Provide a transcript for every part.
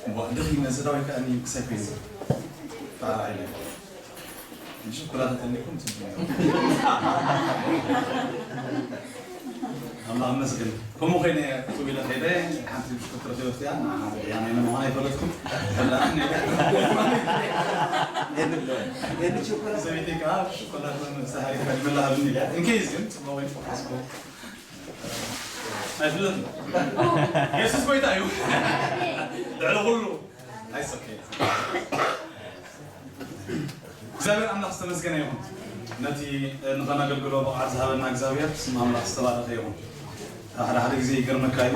እዋ፣ ደኺመ፣ ዝዳወይ ከኣ እኒ ክሳይ ኮይኑ። ፋራ ኢለ። እንጂ ሸኮላታ ተኒኩም ጽቡቅ ነው። ኣምላኽ ይመስገን። ከምኡ ኮይነ፣ ጠጠው ኢለ ከይደ፣ ሓንቲ ብሽኩቲ ረኺበ፣ እያ፣ ንዓና፣ እያ፣ ናይ መን ምዃና ኣይፈለጥኩን። ሰበይተይ ከኣ ብሽኮላታ መሳሃሪ ከድመላ ሃብኒ። እንከይስ ግን፣ ጽቡቅ ወይ ፈሓስኩ። ኣይፍለጥን። የሱስ ጎይታ እዩ። ልዕሊ ኩሉ። ኣይሰከ። እግዚኣብሔር ኣምላኽ ዝተመስገነ ይኹን። ነቲ ንኸነገልግሎ ብቕዓት ዝሃበና እግዚኣብሔር ስም ኣምላኽ ዝተባረኸ ይኹን። ሓደ ሓደ ግዜ ይገርመካ እዩ።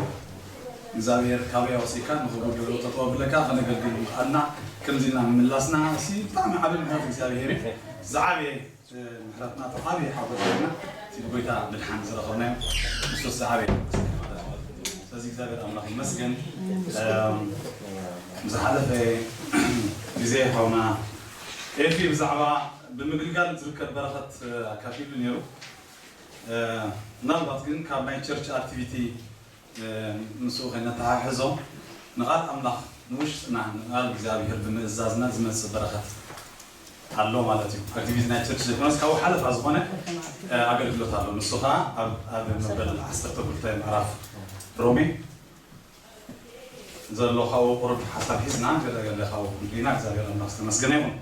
እግዚኣብሔር ካበይ ኣውፂእካ ንኽጉልበሎ ጠጠው ኣቢለካ ከነገልግል ምኽኣልና፣ ከምዚ ኢልና ምምላስና፣ እሲ ብጣዕሚ ዓቢ ምሕረት እግዚኣብሔር እዩ። ዝዓበየ ምሕረትና፣ እቲ ዓብዪ ሓጎስ ዘለና፣ እቲ ብጎይታ ምድሓን ዝረኸብናዮ፣ ንሱስ ዝዓበየ ሓጎስ እዩ። ስለዚ እግዚኣብሔር ኣምላኽ ይመስገን። እም፣ ዝሓለፈ ግዜ ሓውና ኤፊ ብዛዕባ ብምግልጋል ዝርከብ በረኸት ኣካፊሉ ነይሩ። እ፣ ምናልባት ግን ካብ ናይ ቸርች ኣክቲቪቲ፣ እ፣ ምስኡ ከነተሓሕዞ፣ ንቓል ኣምላኽ ንውሽጥና፣ ንቓል እግዚኣብሔር ብምእዛዝና ዝመጽእ በረኸት ኣሎ ማለት እዩ። ኣክቲቪቲ ናይ ቸርች ዘይኮነስ ካብኡ ሓለፋ ዝኾነ፣ እ፣ ኣገልግሎት ኣሎ። ንሱ ኸኣ ኣብ፣ ኣብ መበል ዓሰርተ ክልተ ምዕራፍ ሮሜ ዘሎ ካብኡ ቁሩብ ሓሳብ ሒዝና፣ ገለ ገለ ካብኡ ክንሪና፣ እግዚኣብሔር ኣምላኽ ዝተመስገነ ይኹን።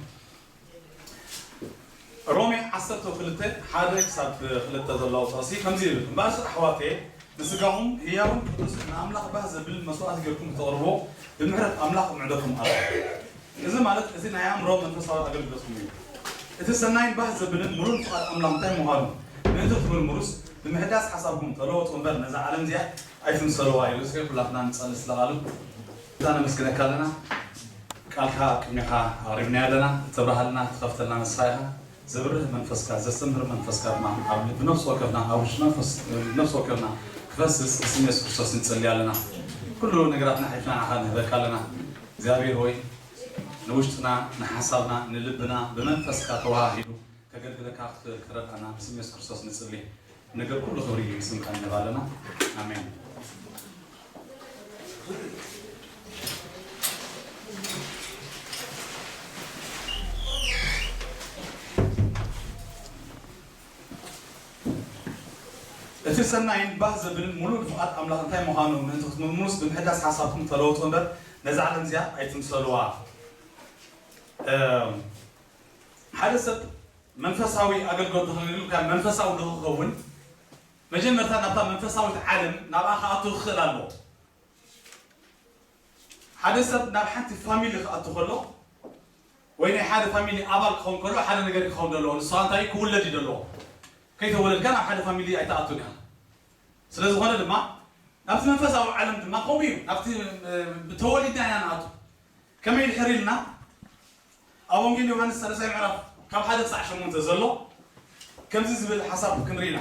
ሮሜ ዓሰርተ ክልተ፣ ሓደ ክሳብ ክልተ ዘለዉ ጥቕሲ ከምዚ ይብል፣ "እምበኣርስ ኣሕዋተየ፣ ንስጋኹም ህያውን ቅዱስን ንኣምላኽ ባህ ዘብል መስዋእቲ ጌርኩም ክተቕርብዎ፣ ብምሕረት ኣምላኽ እምዕደኩም ኣሎ።" እዚ ማለት፣ እዚ ናይ ኣእምሮ መንፈሳዊ ኣገልግሎትኩም እዩ። እቲ ሰናይን ባህ ዘብልን ምሉእን ፍቓድ ኣምላኽ እንታይ ምዃኑ ምእንቲ ክትምርምሩስ፣ ብምሕዳስ ሓሳብኩም ተለወጡ እምበር፣ ነዛ ዓለም እዚኣ ኣይትምሰልዋ ኢሉ። እስከ ኩላትና ንጸሊ ስለ ቃሉ። እዛ ነመስግነካ ኣለና። ቃልካ ኣብ ቅድሜኻ ኣቕሪብናዮ ኣለና። እተብርሃልና፣ ትኸፍተልና ንስኻ ኢኻ። ዘብርህ መንፈስካ፣ ዘስተምህር መንፈስካ ድማ ኣብ ልቢ ነፍሲ ወከፍና፣ ኣብ ውሽጢ መንፈስ፣ ነፍሲ ወከፍና ክፈስስ ብስም የሱስ ክርስቶስ ንጸሊ ኣለና። ኩሉ ነገራትና ሓሊፍና ንዓኻ ንህበካ ኣለና። እግዚኣብሔር ሆይ፣ ንውሽጥና፣ ንሓሳብና፣ ንልብና ብመንፈስካ ተዋሃሂዱ ከገልግለካ ክትኽእል ክረድኣና ብስም የሱስ ክርስቶስ ንጽሊ። ነገር ኩሉ ክብሪ ስምካ ንህብ ኣለና። ኣሜን። እቲ ሰናይን ባህ ዘብልን ምሉእ ፍቓድ ኣምላኽ እንታይ ምዃኑ ምእንቲ ክትምርምሩስ ብምሕዳስ ሓሳብኩም ተለወጡ እምበር ነዛ ዓለም እዚኣ ኣይትምሰልዋ። እም፣ ሓደ ሰብ መንፈሳዊ ኣገልግሎት ንኸገልግል፣ ካብ መንፈሳዊ ንኽኸውን፣ መጀመርታ ናብታ መንፈሳዊት ዓለም ናብኣ ክኣቱ ክኽእል ኣለዎ። ሓደ ሰብ ናብ ሓንቲ ፋሚሊ ክኣቱ ከሎ፣ ወይ ናይ ሓደ ፋሚሊ ኣባል ክኸውን ከሎ፣ ሓደ ነገር ክኸውን ዘለዎ፣ ንሱ እንታይ ክውለድ እዩ ዘለዎ። ከይተወለድካ ናብ ሓደ ፋሚሊ ኣይትኣቱን ኢኻ። ስለ ዝኾነ ድማ፣ ናብቲ መንፈሳዊ ዓለም ድማ ከምኡ እዩ። ናብቲ፣ እ፣ ተወሊድና ኢና ንኣቱ። ከመይ ድሕር ኢልና፣ ኣብ ወንጌል ዮሃንስ ሳልሳይ ምዕራፍ ካብ ሓደ ክሳዕ ሸሞንተ ዘሎ ከምዚ ዝብል ሓሳብ ክንርኢ ኢና።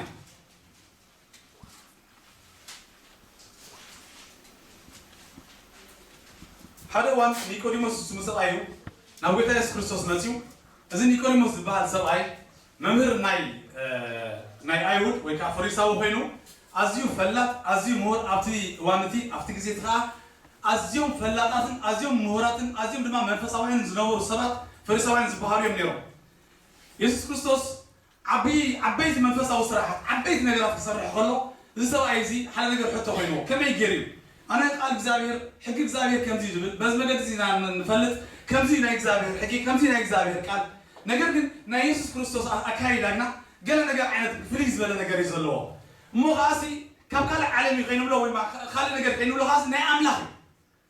ሓደ እዋን ኒቆዲሞስ ዝስሙ ሰብኣይ እዩ ናብ ጎይታ የሱስ ክርስቶስ መጺኡ። እዚ ኒቆዲሞስ ዝበሃል ሰብኣይ መምህር ናይ፣ እ፣ ናይ ኣይሁድ ወይ ከዓ ፈሪሳዊ ኮይኑ ኣዝዩ ፈላጥ፣ ኣዝዩ ምሁር፣ ኣብቲ እዋን እቲ፣ ኣብቲ ግዜ እቲ ከዓ ኣዝዮም ፈላጣትን ኣዝዮም ምሁራትን ኣዝዮም ድማ መንፈሳውያን ዝነበሩ ሰባት ፈሪሳውያን ዝበሃሉ እዮም ነይሮም። የሱስ ክርስቶስ ዓቢ-፣ ዓበይቲ መንፈሳዊ ስራሓት፣ ዓበይቲ ነገራት ክሰርሕ ከሎ፣ እዚ ሰብኣይ እዚ ሓደ ነገር ሕቶ ኮይንዎ፣ ከመይ ገይሩ እዩ? ኣነ ቃል እግዚኣብሔር፣ ሕጊ እግዚኣብሔር ከምዚ እዩ ዝብል፣ በዚ መገዲ እዚ ኢና ን-፣ ንፈልጥ፣ ከምዚ እዩ ናይ እግዚኣብሔር ሕጊ፣ ከምዚ እዩ ናይ እግዚኣብሔር ቃል። ነገር ግን ናይ የሱስ ክርስቶስ ኣ-፣ ኣካይዳ ግና ገለ ነገር ዓይነት ፍልይ ዝበለ ነገር እዩ ዘለዎ። እሞ ከኣሲ ካብ ካልእ ዓለም እዩ ከይንብሎ ወይ ማ-፣ ካልእ ነገር ከይንብሎ ከኣሲ ናይ ኣምላኽ እዩ።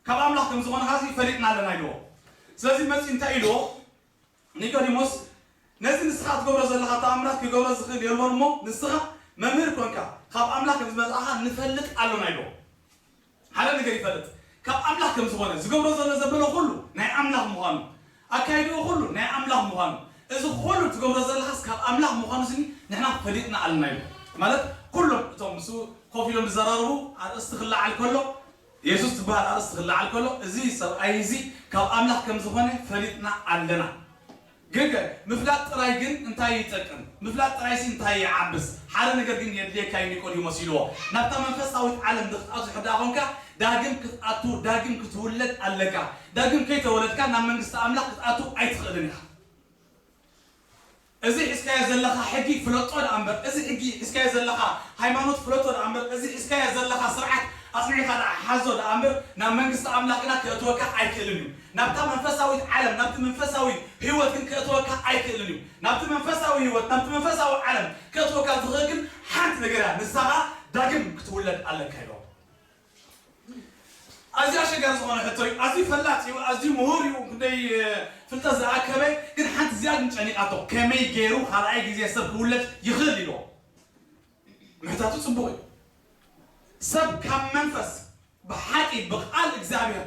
ካብ ኣምላኽ ከም ዝኾነ ከኣሲ ፈሊጥና ኣለና ኢልዎ። ስለዚ መጺኡ እንታይ ኢልዎ? ኒቆዲሞስ፣ ነዚ ንስኻ ትገብሮ ዘለኻ ተኣምራት ክገብሮ ዝኽእል የልቦን እሞ፣ ንስኻ መምህር ኮንካ፣ ካብ ኣምላኽ ከም ዝመጽኣኻ ንፈልጥ ኣሎና ኢልዎ። ሓደ ነገር ይፈልጥ፣ ካብ ኣምላኽ ከም ዝኾነ፣ ዝገብሮ ዘሎ ዘበሎ ኩሉ ናይ ኣምላኽ ምዃኑ፣ ኣካይድኡ ኩሉ ናይ ኣምላኽ ምዃኑ፣ እዚ ኩሉ ትገብሮ ዘለኻስ ካብ ኣምላኽ ምዃኑ ስኒ ንሕና ፈሊጥና ኣለና ኢሉ። ማለት፣ ኩሎም እቶም ምስኡ ኮፍ ኢሎም ዝዘራረቡ ኣርእስቲ ክለዓል ከሎ፣ የሱስ ዝበሃል ኣርእስቲ ክለዓል ከሎ፣ እዚ ሰብኣይ እዚ ካብ ኣምላኽ ከም ዝኾነ ፈሊጥና ኣለና። ግን ከ፣ ምፍላጥ ጥራይ ግን እንታይ ይጠቅም? ምፍላጥ ጥራይሲ እንታይ ይዓብስ? ሓደ ነገር ግን የድልየካ እዩ ኒቆዲሞስ ኢልዎ። ናብታ መንፈሳዊት ዓለም ድኽትኣቱ ሕዳ ኾንካ፣ ዳግም ክትኣቱ፣ ዳግም ክትውለድ ኣለካ። ዳግም ከይተወለድካ ናብ መንግስቲ ኣምላኽ ክትኣቱ ኣይትኽእልን ኢኻ። እዚ ሒዝካዮ ዘለኻ ሕጊ ፍለጦ ደኣ እምበር፣ እዚ ሕጊ ሒዝካዮ ዘለኻ ሃይማኖት ፍለጦ ደኣ እምበር፣ እዚ ሒዝካዮ ዘለኻ ስርዓት ኣጽኒዕካ ደኣ ሓዞ ደኣ እምበር፣ ናብ መንግስቲ ኣምላኽ ግና ከእትወካ ኣይክእልን እዩ። ናብታ መንፈሳዊት ዓለም፣ ናብቲ መንፈሳዊ ህይወት ግን ከእትወካ ኣይክእልን እዩ። ናብቲ መንፈሳዊ ህይወት፣ ናብቲ መንፈሳዊ ዓለም ከእትወካ ዝኽእል ግን ሓንቲ ነገር እያ፣ ንሳ ኸኣ ዳግም ክትውለድ ኣለካ ኢሎም። ኣዝዩ ኣሸጋሪ ዝኾነ ሕቶ እዩ። ኣዝዩ ፈላጥ እዩ፣ ኣዝዩ ምሁር እዩ፣ ክንደይ ፍልጠት ዝኣከበ፣ ግን ሓንቲ እዚኣ ግን ጨኒቓቶ። ከመይ ገይሩ ካልኣይ ግዜ ሰብ ክውለድ ይኽእል ኢሎ ምሕታቱ ጽቡቕ እዩ። ሰብ ካብ መንፈስ ብሓቂ ብቓል እግዚኣብሔር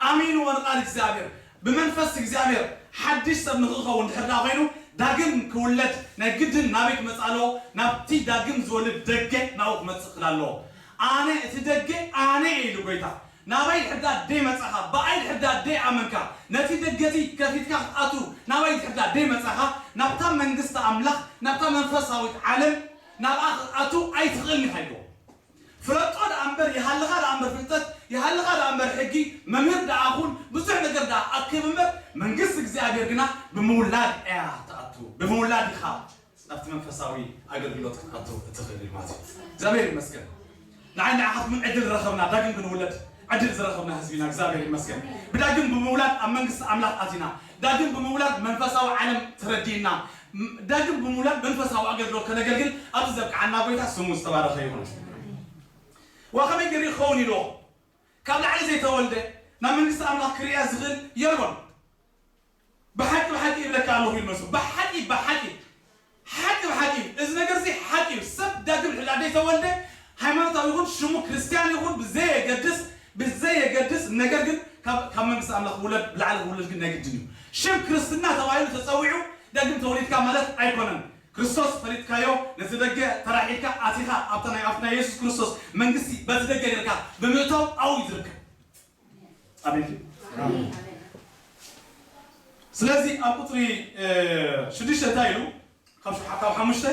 ኣሚንዎ ንቓል እግዚኣብሔር ብመንፈስ እግዚኣብሔር ሓድሽ ሰብ ንኽኸውን ድሕር ዳ ኮይኑ ዳግም ክውለድ ናይ ግድን ናበይ ክመጽእ ኣለዎ? ናብቲ ዳግም ዝወልድ ደገ ናብኡ ክመጽእ ክእል ኣለዎ። ኣነ እቲ ደገ ኣነ እየ ኢሉ ጎይታ። ናባይ ድሕር ዳ ደይ መጻኻ፣ ብኣይ ድሕር ዳ ደይ ኣመንካ፣ ነቲ ደገ እቲ ከፊትካ ክትኣቱ ናባይ ድሕር ዳ ደይ መጻኻ፣ ናብታ መንግስቲ ኣምላኽ ናብታ መንፈሳዊት ዓለም ናብኣ ክትኣቱ ኣይትኽእልን ኢኻ ኢልዎ። ፍለጦ ደኣ እምበር ይሃልኻ ደኣ እምበር ፍልጠት ይሃልኻ ደኣ እምበር ሕጊ መምህር ደኣ ኩን ብዙሕ ነገር ደኣ ኣክብ እምበር መንግስቲ እግዚኣብሔር ግና ብምውላድ እያ ትኣቱ። ብምውላድ ኢኻ ናብቲ መንፈሳዊ ኣገልግሎት ክትኣቱ እትኽእል ኢሉ ማለት እዩ። እግዚኣብሔር ይመስገን። ንዓይ ንዓኻትኩም ዕድል ረኸብና፣ ዳግም ክንውለድ ዕድል ዝረኸብና ህዝቢ ኢና። እግዚኣብሔር ይመስገን። ብዳግም ብምውላድ ኣብ መንግስቲ ኣምላኽ ኣቲና፣ ዳግም ብምውላድ መንፈሳዊ ዓለም ተረዲእና፣ ም- ዳግም ብምውላድ መንፈሳዊ ኣገልግሎት ከነገልግል ኣብዚ ዘብቅዓና ጎይታ ስሙ ዝተባረኸ ይኹን። ዋ ከመይ ገይሩ ይኸውን ኢልዎ? ካብ ላዕሊ ዘይተወልደ ናብ መንግስቲ ኣምላኽ ክርእያ ዝኽእል የልቦን። ብሓቂ ብሓቂ ይብለካ ኣለኹ ኢሉ መልሱ። ብሓቂ ብሓቂ ሓቂ ብሓቂ እዚ ነገር እዚ ሓቂ እዩ። ሰብ ዳግም ድሕር ዘይተወልደ ሃይማኖታዊ ይኹን ሽሙ ክርስትያን ይኹን ብዘየገድስ ብዘየገድስ ነገር ግን ካብ ካብ መንግስቲ ኣምላኽ ውለድ ብላዕሊ ውለድ ግን ናይ ግድን እዩ። ሽም ክርስትና ተባሂሉ ተጸዊዑ ዳግም ተወሊድካ ማለት ኣይኮነን። ክርስቶስ ፈሊጥካዮ ነቲ ደገ ተራሒልካ ኣቲኻ ኣብታ ናይ ኣብቲ ናይ የሱስ ክርስቶስ መንግስቲ በቲ ደገ ጌርካ ብምእታው ኣብኡ እዩ ዝርከብ። ኣሜን። ስለዚ ኣብ ቁፅሪ ሽዱሽተ እንታይ ኢሉ? ካብ ሸ- ካብ ሓሙሽተ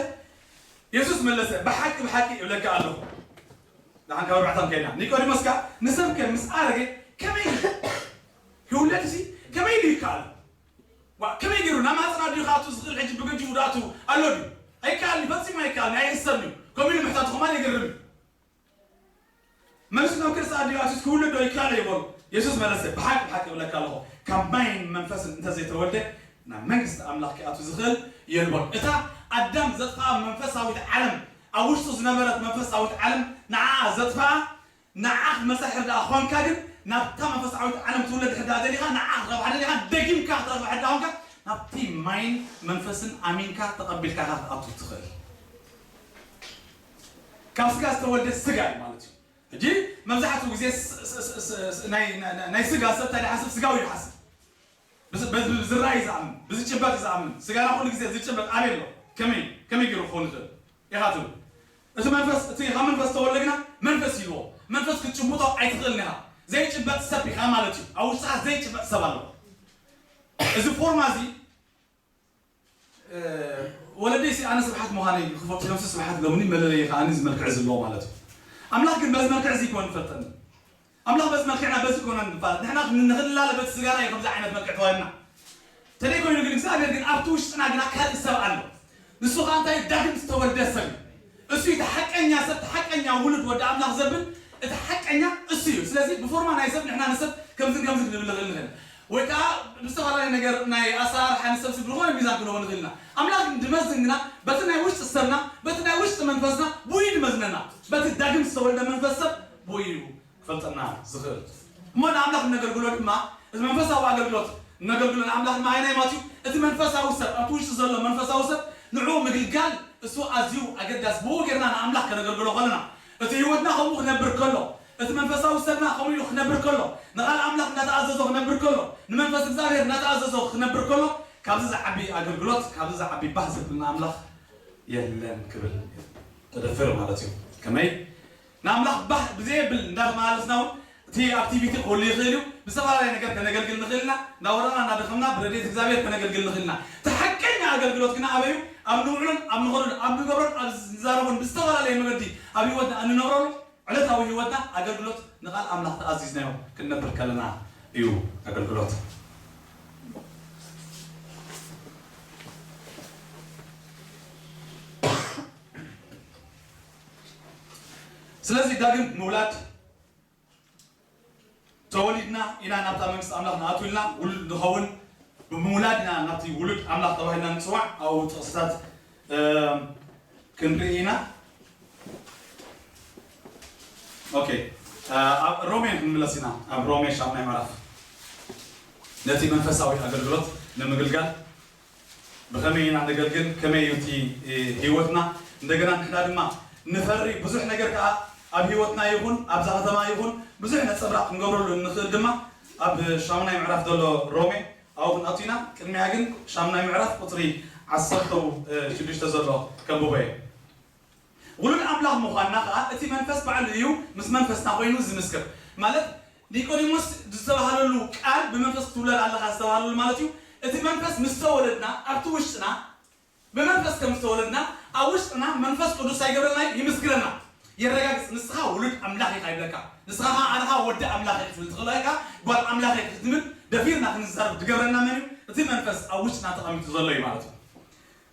የሱስ መለሰ፣ ብሓቂ ብሓቂ እብለካ ኣለኹ። ደሓን ካብ ኣርባዕታን ከይና ኒቆዲሞስ ከኣ ንሰብከ ምስ ኣረገ ከመይ ኢሉ ክውለድ ሲ ከመይ ኢሉ ይከኣል? ዋ ከመይ ገይሩ ናብ ማህፀን ኣዲኡ ክኣቱ ዝኽእል ሕጂ ብገጅኡ ድኣቱ ኣሎ ድዩ? ኣይከኣልን፣ ፈፂሙ ኣይከኣልን፣ ኣይሕሰብን እዩ። ከምኡ ኢሉ ምሕታቱ ከማን የገርም እዩ። መልሱ ናብ ከርሲ ኣዲኡ ኣትዩስ ክውለድ ዶ ይከኣል ይበሉ። የሱስ መለሰ፣ ብሓቂ ብሓቂ እብለካ ኣለኹ፣ ካብ ማይን መንፈስን እንተዘይተወልደ ናብ መንግስቲ ኣምላኽ ክኣቱ ዝኽእል የልቦን። እታ ኣዳም ዘጥፍኣ መንፈሳዊት ዓለም፣ ኣብ ውሽጡ ዝነበረት መንፈሳዊት ዓለም ንዓኣ ዘጥፍኣ፣ ንዓኣ ክትመጽእ ሕርዳኣ ኾንካ ግን ናብታ መንፈሳዊት ዓለም ትውለድ ሕርዳኣ ደሊኻ፣ ንዓኣ ክትረብሓ ደሊኻ፣ ደጊምካ ክትረብሓ ሕርዳኣ ኾንካ ናብቲ ማይን መንፈስን ኣሚንካ ተቐቢልካ ኢኻ ክትኣቱ ትኽእል። ካብ ስጋ ዝተወልደ ስጋ እዩ ማለት እዩ። ሕጂ መብዛሕትኡ ግዜ ስ- ስ- ስ- ስ- ስ- ናይ- ናይ- ናይ ስጋ ሰብ እንታይ ይሓስብ? ስጋዊ ይሓስብ። ብዝ- በዚ ዝረኣይ ዝኣምን፣ ብዝጭበጥ ዝኣምን። ስጋና ኩሉ ግዜ ዝጭበጥ ኣበይ ኣሎ? ከመይ ከመይ ገይሩ ክኸውን ይኽእል ኢኻ ትብል? እቲ መንፈስ እቲ ካብ መንፈስ ተወለድና መንፈስ ይልዎ። መንፈስ ክትጭብጦ ኣይትኽእልን ኢኻ። ዘይጭበጥ ሰብ ኢኻ ማለት እዩ። ኣብ ውሽጥኻ ዘይጭበጥ ሰብ ኣሎ። እዚ ፎርማ እዚ ወለደይሲ ኣነ ስብሓት ምዃነይ ክፈልጡ ኢሎምሲ ስብሓት ኢሎምኒ መለለይ ከዓኒ እዚ መልክዕ እዚ ኣለዎ ማለት እዩ። ኣምላኽ ግን በዚ መልክዕ እዚ ይኮን ይፈልጠኒ። ኣምላኽ በዚ መልክዕና በዚ ይኮነን ንፋለጥ። ንሕና ንኽንላለ በቲ ስጋና እዩ ከምዚ ዓይነት መልክዕ ተዋሂብና። ተደይ ኮይኑ ግን እግዚኣብሔር ግን ኣብቲ ውሽጥና ግና ካልእ ሰብ ኣሎ። ንሱ ከዓ እንታይ ዳግም ዝተወልደ ሰብ እዩ። እሱ እቲ ሓቀኛ ሰብ፣ እቲ ሓቀኛ ውሉድ ወዲ ኣምላኽ ዘብል እቲ ሓቀኛ እሱ እዩ። ስለዚ ብፎርማ ናይ ሰብ ንሕና ንሰብ ከምዚ ከምዚ ክንብል ንኽእል ንኽእል። ወይ ከዓ ብዝተፈላለየ ነገር ናይ ኣሰራርሓ ንሰብ ስብ ዝኾነ ሚዛን ክንህቦ ንኽእል ኢና። ኣምላኽ ግን ድመዝን ግና በቲ ናይ ውሽጢ ሰብና፣ በቲ ናይ ውሽጢ መንፈስና ብኡ እዩ ድመዝነና። በቲ ዳግም ዝተወልደ መንፈስ ሰብ ብኡ እዩ ክፈልጠና ዝኽእል። እሞ ንኣምላኽ እነገልግሎ ድማ፣ እዚ መንፈሳዊ ኣገልግሎት እነገልግሎ ንኣምላኽ ድማ ኣይናይ ማትዩ፣ እቲ መንፈሳዊ ሰብ፣ ኣብቲ ውሽጢ ዘሎ መንፈሳዊ ሰብ ንዕኡ ምግልጋል እሱ ኣዝዩ ኣገዳሲ። ብኡ ጌርና ንኣምላኽ ከነገልግሎ ከለና፣ እቲ ህይወትና ከምኡ ክነብር ከሎ፣ እቲ መንፈሳዊ ሰብና ከምኡ ኢሉ ክነብር ከሎ፣ ንቓል ኣምላኽ እናተኣዘዞ ክነብር ከሎ፣ ንመንፈስ እግዚኣብሔር እናተኣዘዞ ክነብር ከሎ፣ ካብዚ ዝዓቢ ኣገልግሎት፣ ካብዚ ዝዓቢ ባህ ዘብልና ኣምላኽ የለን ክብል ተደፍር ማለት እዩ። ከመይ? ንኣምላኽ ባህ ብዘየብል እንዳተመላለስና እውን እቲ ኣክቲቪቲ ክህሉ ይኽእል እዩ። ብዝተፈላለየ ነገር ከነገልግል ንኽእል ኢና። እናወረና እናደኸምና ብረድኤት እግዚኣብሔር ከነገልግል ንኽእል ኢና። እቲ ሓቀኛ ኣገልግሎት ግና ኣበይ እዩ? ኣብ ንውዕሎን ኣብ ንኸዶን ኣብ ንገብሮን ኣብ ንዛረቦን ብዝተፈላለየ መገዲ ኣብ ህይወትና እንነብረሉ ዕለታዊ ህይወትና ኣገልግሎት ንቓል ኣምላኽ ተኣዚዝናዮ ክንነብር ከለና እዩ ኣገልግሎት። ስለዚ ዳግም ምውላድ ተወሊድና ኢና ናብታ መንግስቲ ኣምላኽ ንኣትው ኢልና ውሉድ ንኸውን ብምውላድ ኢና ናብቲ ውሉድ ኣምላኽ ተባሂልና ንፅዋዕ ኣብኡ ጥቕስታት ክንርኢ ኢና። ኦኬ፣ ኣብ ሮሜ ክንምለስ ኢና። ኣብ ሮሜ ሻምናይ ምዕራፍ ነቲ መንፈሳዊ ኣገልግሎት ንምግልጋል ብኸመይ ኢና ነገልግል? ከመይ እዩ እቲ ህይወትና? እንደገና ንሕና ድማ ንፈሪ ብዙሕ ነገር ከዓ ኣብ ህይወትና ይኹን ኣብዛ ከተማ ይኹን ብዙሕ ነፀብራቕ ክንገብረሉ እንኽእል ድማ ኣብ ሻምናይ ምዕራፍ ዘሎ ሮሜ ኣብኡ ክንኣቱ ኢና። ቅድሚያ ግን ሻምናይ ምዕራፍ ቁፅሪ ዓሰርተ ሽዱሽተ ዘሎ ከንብቦ እየ። ውሉድ ኣምላኽ ምዃንና ኸኣ እቲ መንፈስ ባዕሉ እዩ ምስ መንፈስና ኮይኑ ዝምስክር። ማለት ኒቆዲሞስ ዝተባህለሉ ቃል ብመንፈስ ክትውለድ ኣለኻ ዝተባህለሉ ማለት እዩ። እቲ መንፈስ ምስ ተወለድና ኣብቲ ውሽጥና ብመንፈስ ከም ዝተወለድና ኣብ ውሽጥና መንፈስ ቅዱስ ኣይገብረልና ይምስክረና የረጋግጽ። ንስኻ ውሉድ ኣምላኽ ኢኻ ይብለካ። ንስኻ ኸኣ ኣነኻ ወዲ ኣምላኽ ኢኻ ክትብል ትኽእል ኢኻ። ጓል ኣምላኽ ኢኻ ክትብል ደፊርና ክንዛረብ ዝገብረና መን እዩ? እቲ መንፈስ ኣብ ውሽጥና ተቐሚጡ ዘሎ እዩ ማለት እዩ።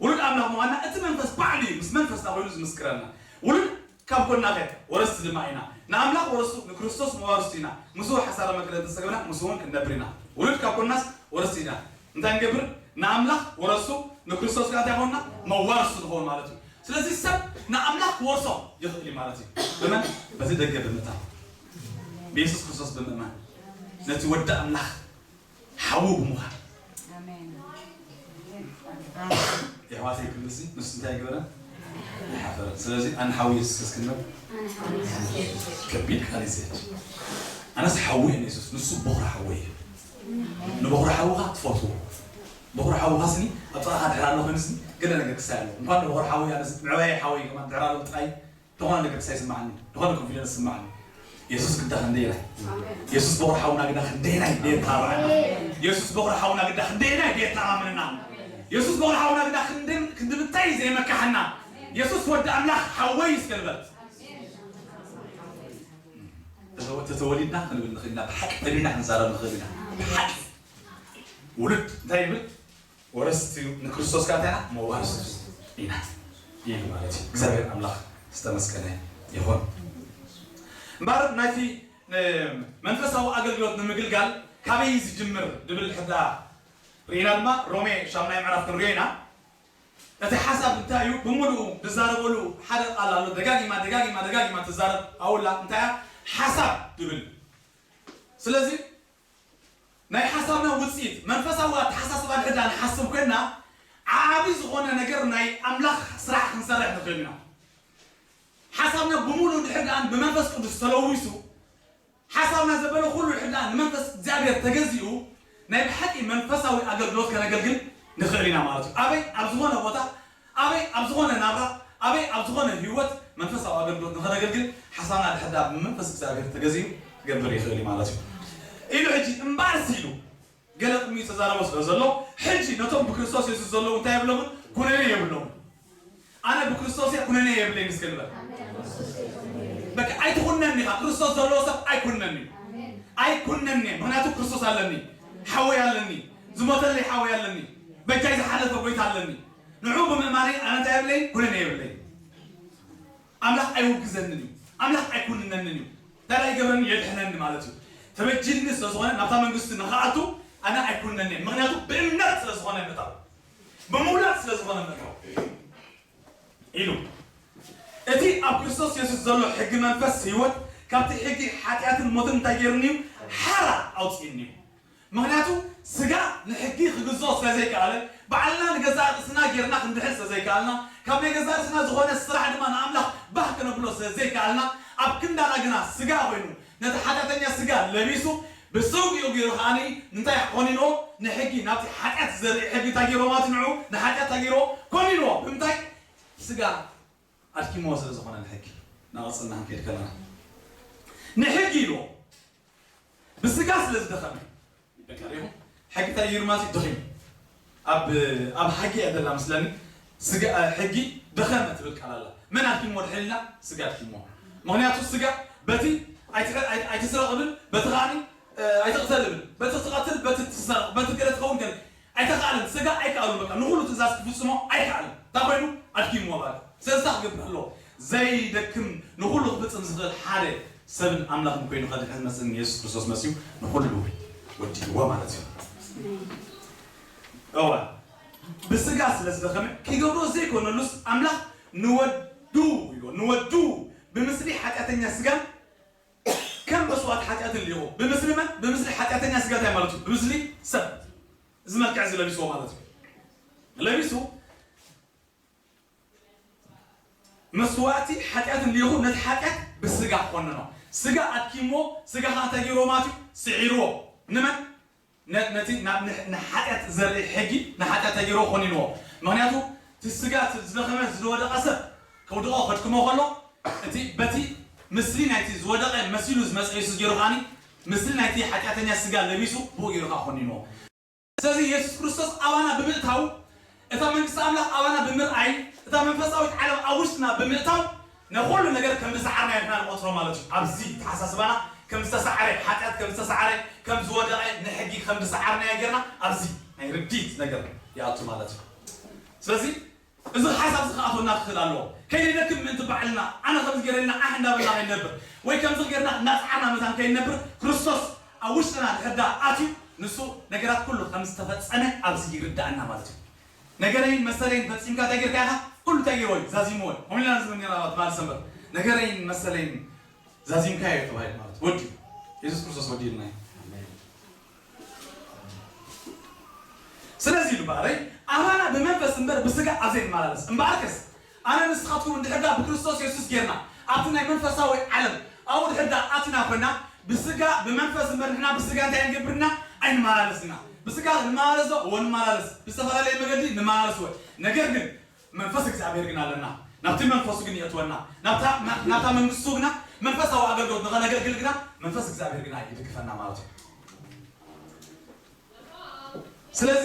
ውሉድ ኣምላኽ ምዃንና እቲ መንፈስ ባዕሉ እዩ ምስ መንፈስና ኮይኑ ዝምስክረና። ውሉድ ካብ ኮንና ከ ወረስቲ ድማ ኢና። ንኣምላኽ ወረሱ ንክርስቶስ መዋርስቱ ኢና። ምስኡ ሓሳረ መከራ እንተሰገብና ምስኡ እውን ክንነብር ኢና። ውሉድ ካብ ኮንናስ ወረስቲ ኢና። እንታይ ንገብር? ንኣምላኽ ወረሱ ንክርስቶስ ከኣ እንታይ ኮንና? መዋርስቱ ንኸውን ማለት እዩ። ስለዚ ሰብ ንኣምላኽ ክወርሶ ይኽእል እዩ ማለት እዩ። ብመን? በዚ ደገ ብምእታው ብየሱስ ክርስቶስ ብምእማን ነቲ ወዲ ኣምላኽ ሓዉ ብምዃን ኣሜን። የሕዋተይ ክብልሲ ንሱ እንታይ ገበረ? ኣይሓፈረን። ስለዚ ኣነ ሓዊ የሱስ እስክንበር ከቢድ ቃል ይዘች ኣነስ ሓዊ እየ ንየሱስ ንሱ በኹሪ ሓዊ እዩ። ንበኹሪ ሓውኻ ትፈትዎ በኹሪ ሓውኻ ስኒ ኣብ ጥቓኻ ድሕር ኣሎ ኮይኑ ስኒ ገለ ነገር ክሳይ ኣሎ እንኳን ንበኹሪ ሓዊ ኣነስ ምዕባየ ሓዊ ከማን ድሕር ኣሎ ጥራይ ዝኾነ ነገር ክሳይ ይስማዓኒ ዝኾነ ኮንፊደንስ ይስማዓኒ። የሱስ ግዳ ክንደየናይ የሱስ በኹሪ ሓውና ግዳ ክንደየናይ ደየተባብዓና። የሱስ በኹሪ ሓውና ግዳ ክንደየናይ ደየተኣማምንና። የሱስ በኹሪ ሓውና ግዳ ክንድምታይ ዘይመካሕና። የሱስ ወዲ ኣምላኽ ሓወይ እስከ ንበል። ተተወሊድና ክንብል ንኽእል ኢና። ብሓቂ ተቢና ክንዛረብ ንኽእል ኢና። ብሓቂ ውሉድ እንታይ ይብል? ወረስቲ ንክርስቶስ ከኣ እንታይ ኢና? መዋርስቱ ኢና። ይህ ማለት እዩ። እግዚኣብሔር ኣምላኽ ዝተመስገነ ይኹን። እምበር ናይቲ መንፈሳዊ ኣገልግሎት ንምግልጋል ካበይ ዝጅምር ድብል ሕዳ ርኢና ድማ ሮሜ ሻምናይ ምዕራፍ ክንሪኦ ኢና። እቲ ሓሳብ እንታይ እዩ? ብምሉኡ ዝዛረበሉ ሓደ ቃል ኣሎ። ደጋጊማ ደጋጊማ ደጋጊማ ትዛረብ ኣውላ እንታይ እያ? ሓሳብ ድብል። ስለዚ ናይ ሓሳብና ውፅኢት መንፈሳዊ ኣተሓሳስባ ድሕዳ ንሓስብ ኮይንና ዓቢ ዝኾነ ነገር ናይ ኣምላኽ ስራሕ ክንሰርሕ ንኽእል ኢና። ሓሳብና ብምሉኡ ድሕር ደኣን ብመንፈስ ቅዱስ ተለዊሱ ሓሳብና ዘበለ ኩሉ ድሕር ደኣን ንመንፈስ እግዚኣብሔር ተገዚኡ ናይ ብሓቂ መንፈሳዊ ኣገልግሎት ከነገልግል ንኽእል ኢና ማለት እዩ። ኣበይ ኣብ ዝኾነ ቦታ ኣበይ ኣብ ዝኾነ ናብራ ኣበይ ኣብ ዝኾነ ህይወት መንፈሳዊ ኣገልግሎት ንኸነገልግል ሓሳብና ድሕዳ ብመንፈስ እግዚኣብሔር ተገዚኡ ክገብር ይኽእል እዩ ማለት እዩ። ኢሉ ሕጂ እምባርስ ኢሉ ገለ ቅድሚኡ ዝተዛረቦ ስለ ዘሎ ሕጂ ነቶም ብክርስቶስ የሱስ ዘለዉ እንታይ የብሎምን? ኩነኔ የብሎምን። ኣነ ብክርስቶስ እየ ኩነኔ የብለይን እስከ ንበል። በቃ ኣይትኹነን ኢኻ። ክርስቶስ ዘለዎ ሰብ ኣይኩነን እዩ። ኣይኩነን እየ ምክንያቱ ክርስቶስ ኣለኒ። ሓወይ ኣለኒ። ዝሞተለይ ሓወይ ኣለኒ። በጃይ ዝሓለፈ ጎይታ ኣለኒ። ንዑ ብምእማነይ ኣነ እንታይ የብለይን? ኩነኔ የብለይን። ኣምላኽ ኣይውግዘንን እዩ። ኣምላኽ ኣይኩንነንን እዩ። እንታይ ይገብረኒ? የድሕነኒ ማለት እዩ። ተበጅልኒ ስለ ዝኾነ ናብታ መንግስቲ ንኽኣቱ ኣነ ኣይኩንነን እየ። ምክንያቱ ብእምነት ስለ ዝኾነ ምእታው ብምውላድ ስለ ዝኾነ ምእታው ኢሉ እቲ ኣብ ክርስቶስ የሱስ ዘሎ ሕጊ መንፈስ ህይወት ካብቲ ሕጊ ሓጢኣትን ሞትን እንታይ ገይርኒ እዩ? ሓራ ኣውፅእኒ እዩ። ምኽንያቱ ስጋ ንሕጊ ክግዝኦ ስለ ዘይከኣለ ባዕልና ንገዛእ ርእስና ጌርና ክንድሕን ስለ ዘይከኣልና ካብ ናይ ገዛእ ርእስና ዝኾነ ስራሕ ድማ ንኣምላኽ ባህ ክነብሎ ስለ ዘይከኣልና ኣብ ክንዳና ግና ስጋ ኮይኑ ነቲ ሓጢኣተኛ ስጋ ለቢሱ ብሰውግኡ ገይሩ ከዓኒ እንታይ ኮኒንዎ ንሕጊ ናብቲ ሓጢኣት ዘርኢ ሕጊ እንታይ ገይርዎ ማለት ንዑ ንሓጢኣት እንታይ ገይርዎ ኮኒንዎ ብምንታይ ስጋ ኣድኪምዎ ስለ ዝኾነ ንሕጊ ናቐፅልና ክንከይድ ከለና ንሕጊ ኢልዎ ብስጋ ስለ ዝደኸመ በቃ ሪኹም ሕጊ እንታይ ይርማት ደኺሙ ኣብ ኣብ ሕጊ እያ ዘላ መስለኒ ስጋ ሕጊ ደኸመ ትብል ቃል ኣላ መን ኣድኪምዎ ድሕልና ስጋ ኣድኪምዎ ምኽንያቱ ስጋ በቲ ኣይትስረቕ እብል፣ በቲ ከዓኒ ኣይትቕተል እብል፣ በቲ ትቐትል፣ በቲ ትሰርቕ፣ በቲ ገለ ትኸውን ገለ ኣይተኻእለን። ስጋ ኣይከኣሉን። በቃ ንኹሉ ትእዛዝ ክፍጽሞ ኣይከኣልን። እንታይ ኮይኑ ኣድኪምዎ ማለት። ስለዚ እንታይ ክገብር ኣለዎ? ዘይደክም ንኹሉ ክፍጽም ዝኽእል ሓደ ሰብን ኣምላኽን ኮይኑ ከድሕን ዝመጽእ ንየሱስ ክርስቶስ መሲሁ ንኹሉ ወዲእዎ ማለት እዩ። እዋ ብስጋ ስለ ዝደኸመ ክገብሮ ዘይኮነሉስ ኣምላኽ ንወዱ ኢሉ ንወዱ ብምስሊ ሓጢኣተኛ ስጋን ከም መስዋእቲ ሓጢኣትን ልኢኹ። ብምስሊ መን? ብምስሊ ሓጢኣተኛ ስጋ እንታይ ማለት እዩ? ብምስሊ ሰብ። እዚ መልክዕ እዚ ለቢስዎ ማለት እዩ። ለቢሱ መስዋእቲ ሓጢኣትን ልኢኹ ነቲ ሓጢኣት ብስጋ ኮነኖ። ስጋ ኣድኪሞ ስጋ ከዓ እንታይ ገይርዎ ማለት እዩ? ስዒርዎ። ንመን? ነ- ነቲ ናብ ንሕ- ንሓጢኣት ዘርኢ ሕጊ ንሓጢኣት እንታይ ገይርዎ ኮኒንዎ። ምክንያቱ እቲ ስጋ እቲ ዝደኸመ ዝወደቐ ሰብ ከውድቆ ከድክሞ ከሎ እቲ በቲ ምስሊ ናይቲ ዝወደቐ መሲሉ ዝመፀ የሱስ ገይሩ ከዓኒ ምስሊ ናይቲ ሓጢኣተኛ ስጋ ለቢሱ ብኡ ገይሩ ከዓ ኮኒንዎ። ስለዚ የሱስ ክርስቶስ ኣባና ብምእታው እታ መንግስቲ ኣምላኽ ኣባና ብምርኣይ እታ መንፈሳዊት ዓለም ኣብ ውሽጥና ብምእታው ነኩሉ ነገር ከም ዝሰዓርና ኢና ንቆፅሮ ማለት እዩ። ኣብዚ ተሓሳስባና ከም ዝተሰዓረ ሓጢኣት ከም ዝተሰዓረ ከም ዝወደቐ ንሕጊ ከም ዝሰዓርናዮ ጌርና ኣብዚ ናይ ርዲት ነገር ይኣቱ ማለት እዩ። ስለዚ እዚ ሓሳብ እዚ ክኣትወና ክኽእል ኣለዎ። ከይደክም ምእንቲ ባዕልና ኣነ ከምዚ ገይረልና ኣሕ እንዳበልና ከይንነብር ወይ ከምዚ ጌርና እናፀዓርና መታን ከይንነብር ክርስቶስ ኣብ ውሽጥና ድሕር ዳ ኣትዩ ንሱ ነገራት ኩሉ ከም ዝተፈጸመ ኣብዚ ይርዳእና ማለት እዩ። ነገረይን መሰለይን ፈጺምካ እንታይ ጌርካ ኢኻ? ኩሉ እንታይ ጌርዎ እዩ? ዛዚምዎ እዩ። ከምኡ ኢልና ንዝብል ጌርና ትማሊ ሰንበት ነገረይን መሰለይን ዛዚምካዮ ተባሂሉ ማለት ወዲ የሱስ ክርስቶስ ወዲልና እዩ። ስለዚ ኢሉ በኣረይ ኣባና ብመንፈስ እምበር ብስጋ ኣብ ዘይንመላለስ እምበኣርከስ ኣነ ንስኻትኩም እንድሕር ዳ ብክርስቶስ የሱስ ጌርና ኣብቲ ናይ መንፈሳዊ ዓለም ኣብኡ ድሕር ዳ ኣትና ኮይና ብስጋ ብመንፈስ እምበር ንሕና ብስጋ እንታይ ንገብርና ኣይንመላለስና። ብስጋ ንመላለስ ዶ እዎ ንመላለስ፣ ብዝተፈላለየ መገዲ ንመላለስ እወ። ነገር ግን መንፈስ እግዚኣብሔር ግን ኣለና። ናብቲ መንፈሱ ግን የእትወና። ናብታ ናብታ መንግስቱ ግና መንፈሳዊ ኣገልግሎት ንኸነገልግል ግና መንፈስ እግዚኣብሔር ግና ይድግፈና ማለት እዩ። ስለዚ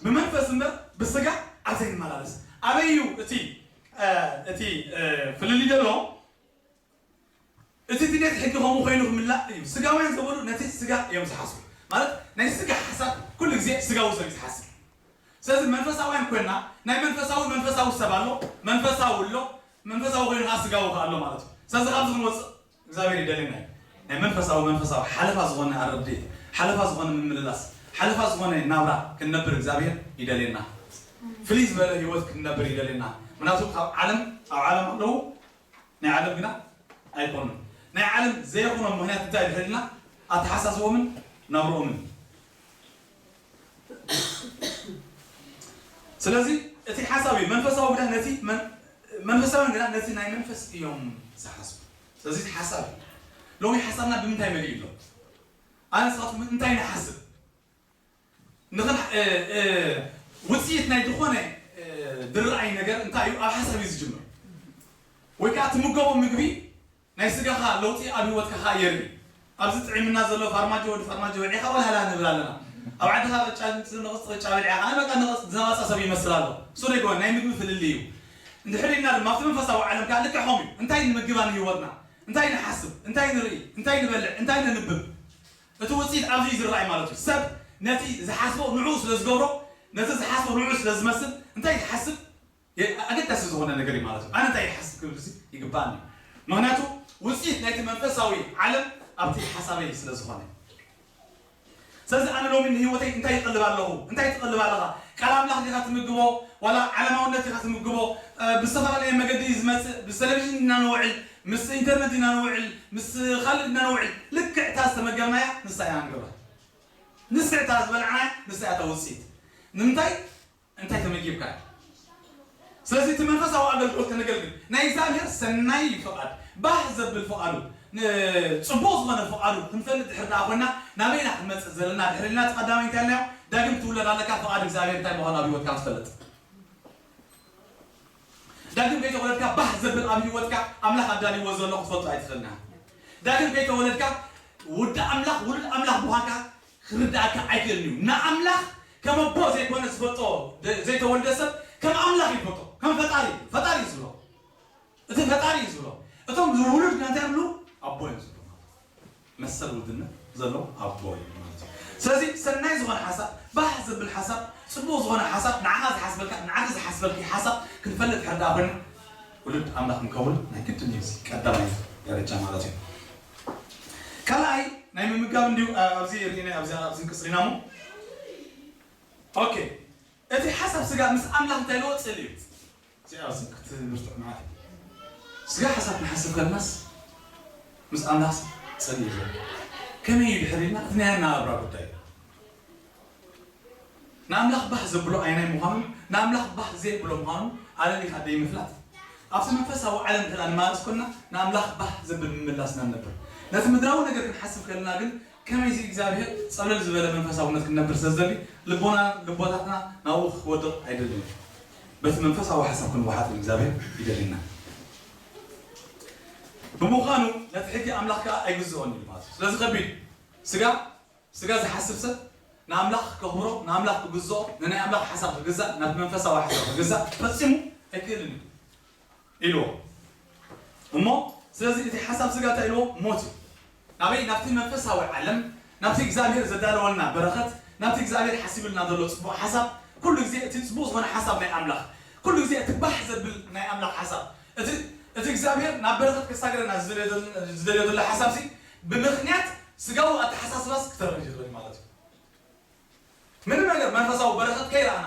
ብመንፈስ እምበር ብስጋ ኣብ ዘይንመላለስ። ኣበይ እዩ እቲ እቲ ፍልልይ ዘሎ? እቲ ድሌት ሕጊ ከምኡ ኮይኑ ክምላእ እዩ። ስጋውያን ዝበሉ ነቲ ስጋ እዮም ዝሓስቡ። ማለት ናይ ስጋ ሓሳብ ኩሉ ግዜ ስጋዊ ሰብ እዩ ዝሓስብ። ስለዚ መንፈሳውያን ኮይና ናይ መንፈሳዊ መንፈሳዊ ሰብ ኣሎ፣ መንፈሳዊ ኣሎ፣ መንፈሳዊ ኮይኑ ከዓ ስጋዊ ከዓ ኣሎ ማለት እዩ። ስለዚ ካብዚ ክንወፅእ እግዚኣብሔር ይደልየና እዩ። ናይ መንፈሳዊ መንፈሳዊ ሓለፋ ዝኾነ ኣረድኤት፣ ሓለፋ ዝኾነ ምምልላስ፣ ሓለፋ ዝኾነ ናብራ ክንነብር እግዚኣብሔር ይደልየና። ፍልይ ዝበለ ህይወት ክንነብር ይደልየና። ምክንያቱ ካብ ዓለም ኣብ ዓለም ኣለዉ ናይ ዓለም ግና ኣይኮኑን። ናይ ዓለም ዘይኮኖም ምክንያት እንታይ ድሕልና ኣተሓሳስቦምን ናብርኦምን። ስለዚ እቲ ሓሳብ እዩ መንፈሳዊ ግና ነቲ መንፈሳዊ ግና ነቲ ናይ መንፈስ እዮም ዝሓስቡ። ስለዚ እቲ ሓሳብ እዩ። ሎሚ ሓሳብና ብምንታይ መሊኡ ኣሎ? ኣነ ንስኻትኩም እንታይ ንሓስብ? ንኽን ውፅኢት ናይ ዝኾነ ድርኣይ ነገር እንታይ እዩ ኣብ ሓሳብ እዩ ዝጅምር። ወይ ከዓ ትምገቦ ምግቢ ናይ ስጋኻ ለውጢ ኣብ ህይወትካ ከዓ የርኢ። ኣብዚ ጥዒምና ዘሎ ፋርማጆ ወዲ ፋርማጆ በሊዕኻ ወላ ሃላ ንብል ኣለና። ኣብ ዓድኻ ቅጫ ንቕፅ ቅጫ በሊዕኻ ኣነ በቃ ንቕፅ ዝነቐፀ ሰብ ይመስል ኣሎ። እሱ ደይኮነ ናይ ምግቢ ፍልልይ እዩ። እንድሕር ኢልና ድማ ኣብቲ መንፈሳዊ ዓለም ከዓ ልክዕ ከምኡ እዩ። እንታይ ንምግባ ንህይወትና እንታይ ንሓስብ እንታይ ንርኢ እንታይ ንበልዕ እንታይ ነንብብ እቲ ውፅኢት ኣብዚ እዩ ዝረኣይ ማለት እዩ። ሰብ ነቲ ዝሓስቦ ንዕኡ ስለ ዝገብሮ ነቲ ዝሓስቦ ንዕኡ ስለ ዝመስል እንታይ ትሓስብ ኣገዳሲ ዝኾነ ነገር እዩ ማለት እዩ። ኣነ እንታይ ይሓስብ ክብል እዚ ይግባኣኒ። ምክንያቱ ውፅኢት ናይቲ መንፈሳዊ ዓለም ኣብቲ ሓሳበይ ስለ ዝኾነ። ስለዚ ኣነ ሎሚ ንህይወተይ እንታይ ይቕልብ ኣለኹ? እንታይ ትቕልብ ኣለኻ? ቃል ኣምላኽ ዲኻ ትምግቦ? ዋላ ዓለማውነት ዲኻ ትምግቦ? ብዝተፈላለየ መገዲ ዝመፅእ ምስ ቴሌቪዥን ኢና ንውዕል፣ ምስ ኢንተርነት ኢና ንውዕል፣ ምስ ካልእ ኢና ንውዕል። ልክዕ እታ ዝተመገብናያ ንሳ ኢና ንገብራ። ንስዕ እታ ዝበላዕናያ ንሳ እያ እታ ውፅኢት። ንምንታይ እንታይ ተመጊብካ? ስለዚ እቲ መንፈሳዊ ኣገልግሎት ከነገልግል ናይ እግዚኣብሔር ሰናይ ፍቓድ ባህ ዘብል ፍቓዱ ጽቡቕ ዝኾነ ፍቓዱ ክንፈልጥ ድሕር ደኣ ኮይና ናበይና ክንመጽእ ዘለና ድሕር ኢልና እቲ ቀዳማይ እንታይ ኢልናዮ? ዳግም ትውለድ ኣለካ ፍቓድ እግዚኣብሔር እንታይ ምዃኑ ኣብ ህይወትካ ክትፈልጥ። ዳግም ከይተወለድካ ባህ ዘብል ኣብ ህይወትካ ኣምላኽ ኣዳልይዎ ዘሎ ክትፈልጦ ኣይትኽእልና። ዳግም ከይተወለድካ ውዲ ኣምላኽ ውሉድ ኣምላኽ ምዃንካ ክርድኣካ ኣይክእልን እዩ። ንኣምላኽ ከም ኣቦ ዘይኮነ ዝፈልጦ ዘይተወልደ ሰብ ከም ኣምላኽ እዩ ዝፈልጦ። ከም ፈጣሪ ፈጣሪ እዩ ዝብሎ። እቲ ፈጣሪ እዩ ዝብሎ። እቶም ዝውሉድ ግና እንታይ ይብሉ? ኣቦ እዮም ዝብሉ ማለት እዩ። መሰል ውልድነት ዘለዎ ኣቦ እዩ ማለት እዩ። ስለዚ ሰናይ ዝኾነ ሓሳብ፣ ባህ ዘብል ሓሳብ፣ ጽቡቕ ዝኾነ ሓሳብ፣ ንዓኻ ዝሓስበልካ፣ ንዓኺ ዝሓስበልኪ ሓሳብ ክንፈልጥ ሕርዳ ኮይና ውሉድ ኣምላኽ ንከውን ናይ ግድን እዩ። እዚ ቀዳማይ ደረጃ ማለት እዩ። ካልኣይ ናይ ምምጋብ እንዲሁ ኣብዚ ርኢና ኣብዚ ኣብዚ ቅጽሊና እሞ ኦኬ እቲ ሓሳብ ስጋ ምስ ኣምላኽ እንታይ ኢልዎ ጽል እዩ። እዚኣ ክትብርትዕ ማለት እዩ። ስጋ ሓሳብ ክንሓስብ ከለናስ ምስ ኣምላኽ ጽል እዩ። ከመይ እዩ ድሕር ኢልና እቲ ናይ ኣነባብራ ጉዳይ እዩ። ንኣምላኽ ባህ ዘብሎ ኣየናይ ምዃኑ ንኣምላኽ ባህ ዘየብሎ ምዃኑ ኣለሊኻ ደይ ምፍላጥ። ኣብቲ መንፈሳዊ ዓለም እንተ ንመላለስ ኮንና ንኣምላኽ ባህ ዘብል ምምላስና ንነብር። ነቲ ምድራዊ ነገር ክንሓስብ ከለና ግን ከመይሲ እግዚኣብሔር ጸብለል ዝበለ መንፈሳውነት ክንነብር ስለ ዝደሊ ልቦና ልቦታትና ናብኡ ክወድቕ ኣይደልን። በቲ መንፈሳዊ ሓሳብ ክንወሓጥ እግዚኣብሔር ይደልና። ብምዃኑ ነቲ ሕጊ ኣምላኽ ከዓ ኣይግዝኦን እዩ ማለት እዩ። ስለዚ ከቢድ ስጋ ስጋ ዝሓስብ ሰብ ንኣምላኽ ከኽብሮ ንኣምላኽ ክግዝኦ ንናይ ኣምላኽ ሓሳብ ክግዛእ ናብቲ መንፈሳዊ ሓሳብ ክግዛእ ፈጺሙ ኣይክእልን እዩ ኢልዎ። እሞ ስለዚ እቲ ሓሳብ ስጋ እንታይ ኢልዎ? ሞት እዩ። ናበይ? ናብቲ መንፈሳዊ ዓለም ናብቲ እግዚኣብሔር ዘዳለወልና በረኸት ናብቲ እግዚኣብሔር ሓሲብልና ዘሎ ጽቡቕ ሓሳብ ኩሉ ግዜ እቲ ጽቡቕ ዝኾነ ሓሳብ ናይ ኣምላኽ ኩሉ ግዜ እቲ ባሕ ዘብል ናይ ኣምላኽ ሓሳብ እቲ እቲ እግዚኣብሔር ናብ በረኸት ከሳግረና ዝደልዮ ዘሎ ሓሳብ ሲ ብምኽንያት ስጋዊ ኣተሓሳስባስ ክተርፍ ይኽእል ማለት እዩ። ምንም ነገር መንፈሳዊ በረኸት ከይረኣና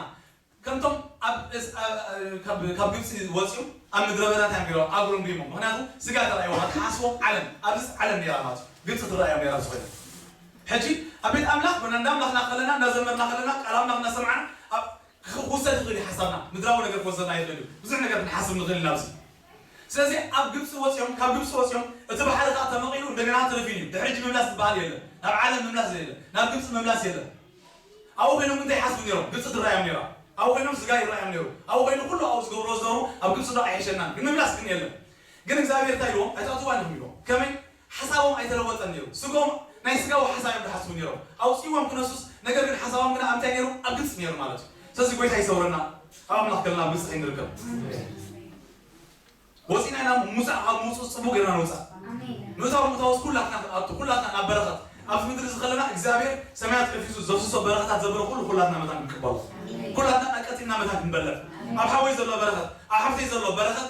ከምቶም ኣብ እስ- ኣብ- ኣብ- ካብ ካብ ግብፂ ወፂኦም ኣብ ምድረ በዳ እንታይ ገይሮም ኣግሮም ዲሞም ምክንያቱ ስጋ ተረኣይዎም ኣተሓስቦም ዓለም ኣብዚ ዓለም ነራ ማለት እዩ። ግብፂ ትረኣዮም ነራ ዝኾነ ሕጂ ኣብ ቤት ኣምላኽ ኮና እንዳ ኣምላኽና ከለና እንዳዘመርና ከለና ቃል ኣምላኽ እናሰማዕና ኣብ ክውሰድ ይኽእል እዩ ሓሳብና ምድራዊ ነገር ክወሰድና ይኽእል እዩ ብዙሕ ነገር ክንሓስብ ንኽእል ኢና ኣብዚ ስለዚ ኣብ ግብፂ ወፂኦም ካብ ግብፂ ወፂኦም እቲ ባሕሪ ከዓ ተመቒሉ እንደገና ተረፊኑ እዩ ድሕሪ ሕጂ ምምላስ ዝበሃል የለን ናብ ዓለም ምምላስ የለን ናብ ግብፂ ምምላስ የለን ኣብኡ ኮይኖም እንታይ ይሓስቡ ነይሮም ግብፂ ትረኣዮም ነይራ ኣብኡ ኮይኖም ስጋ ይረኣዮም ነይሩ ኣብኡ ኮይኑ ኩሉ ኣብኡ ዝገብርዎ ዝነበሩ ኣብ ግብፂ ዶ ኣይሕሸናን ግን ምምላስ ግን የለን ግን እግዚኣብሔር እንታይ ኢልዎም ኣይትኣትዋን ኢኹም ኢልዎም ከመይ ሓሳቦም ኣይተለወጠን ነይሩ ስጎም ናይ ስጋዊ ሓሳብ እዮም ዝሓስቡ ነይሮም ኣውፅእዎም ክነሱስ ነገር ግን ሓሳቦም ግና ኣብ እንታይ ነይሩ ኣብ ግብፂ ነይሩ ማለት እዩ ስለዚ ጎይታ ይሰውረና ኣብ ኣምላኽ ከለና ኣብ ግብፂ ከይንርከብ ወፂና ኢና ሙፃእ ካብ ምውፅኡ ፅቡቅ ጌርና ንውፃእ ምእታው ምእታውስ ኩላትና ክንኣቱ ኩላትና ናብ በረኸት ኣብዚ ምድሪ ዝኸለና እግዚኣብሔር ሰማያት ከፊቱ ዘፍስሶ በረኸታት ዘበለ ኩሉ ኩላትና መታን ክንቅበሎ ኩላትና ቀጢልና መታን ክንበልዕ ኣብ ሓወይ ዘሎ በረኸት ኣብ ሓፍተይ ዘሎ በረኸት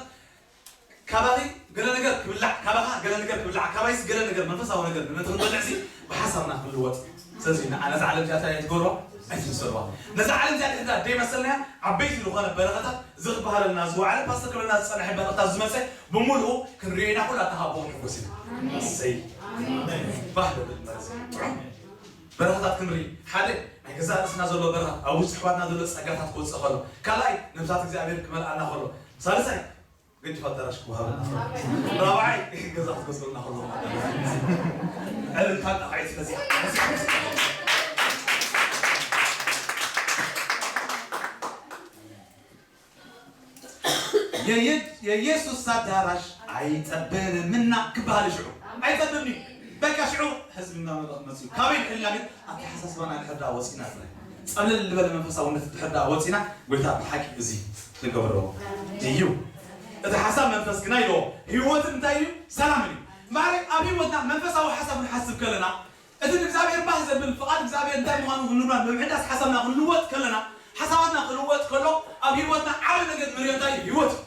ካባኺ ገለ ነገር ክብላዕ ካባኻ ገለ ነገር ክብላዕ ካባይስ ገለ ነገር መንፈሳዊ ነገር ነቲ ክንበልዕ ሲ ብሓሳብና ክንልወጥ ስለዚ ንዓ ነዛ ዓለም እዚኣ እንታይ ትገብርዋ ኣይትምሰልዋ ነዛ ዓለም እዚኣ ድሕዳ ደይመሰልናያ ዓበይቲ ዝኾነ በረኸታት ዝኽበሃለልና ዝወዓለ ፓስተር ክብለና ዝፀንሐ በረኸታት ዝመፀ ብምሉኡ ክንሪኦ ኢና ኩላትና ካብ ቦኦም ሕጎስ ኢና ሰይ ባህ ለብል መረሰ በረኸታት ክንርኢ ሓደ ናይ ገዛእ ርእስና ዘሎ በረኸት ኣብ ውሽጢ ኣሕዋትና ዘሎ ፀጋታት ክወፅእ ከሎ ካልኣይ ነብሳት እግዚኣብሔር ክመልኣና ከሎ ሳልሳይ ገዲፍ ኣዳራሽ ክወሃበና ከሎ ራብዓይ ገዛ ክትገዝኡልና ከሎ ዕልልታ ጣቕዒት በዚሓ የየ- የኢየሱስ ኣዳራሽ ኣይጠብንምና ክበሃል ሽዑ ኣይጠብን እዩ በቃ ሽዑ ህዝቢ እናመለኽ መፅኡ ካበይ ንሕልና ግን ኣተሓሳስባና ድሕር ዳኣ ወፂና ጥራይ ፀብለል ዝበለ መንፈሳውነት ድሕር ዳኣ ወፂና ጎይታ ብሓቂ እዚ ክገብሮ እዩ እቲ ሓሳብ መንፈስ ግና ይዎ ህይወትን እንታይ እዩ ሰላምን እዩ ማለይ ኣብ ህይወትና መንፈሳዊ ሓሳብ ንሓስብ ከለና እቲ ንእግዚኣብሔር ባህ ዘብል ፍቓድ እግዚኣብሔር እንታይ ምዃኑ ክንርዳእ ብምሕዳስ ሓሳብና ክንልወጥ ከለና ሓሳባትና ክልወጥ ከሎ ኣብ ህይወትና ዓቢ ነገር ንሪኦ እንታይ እዩ ህይወት እዩ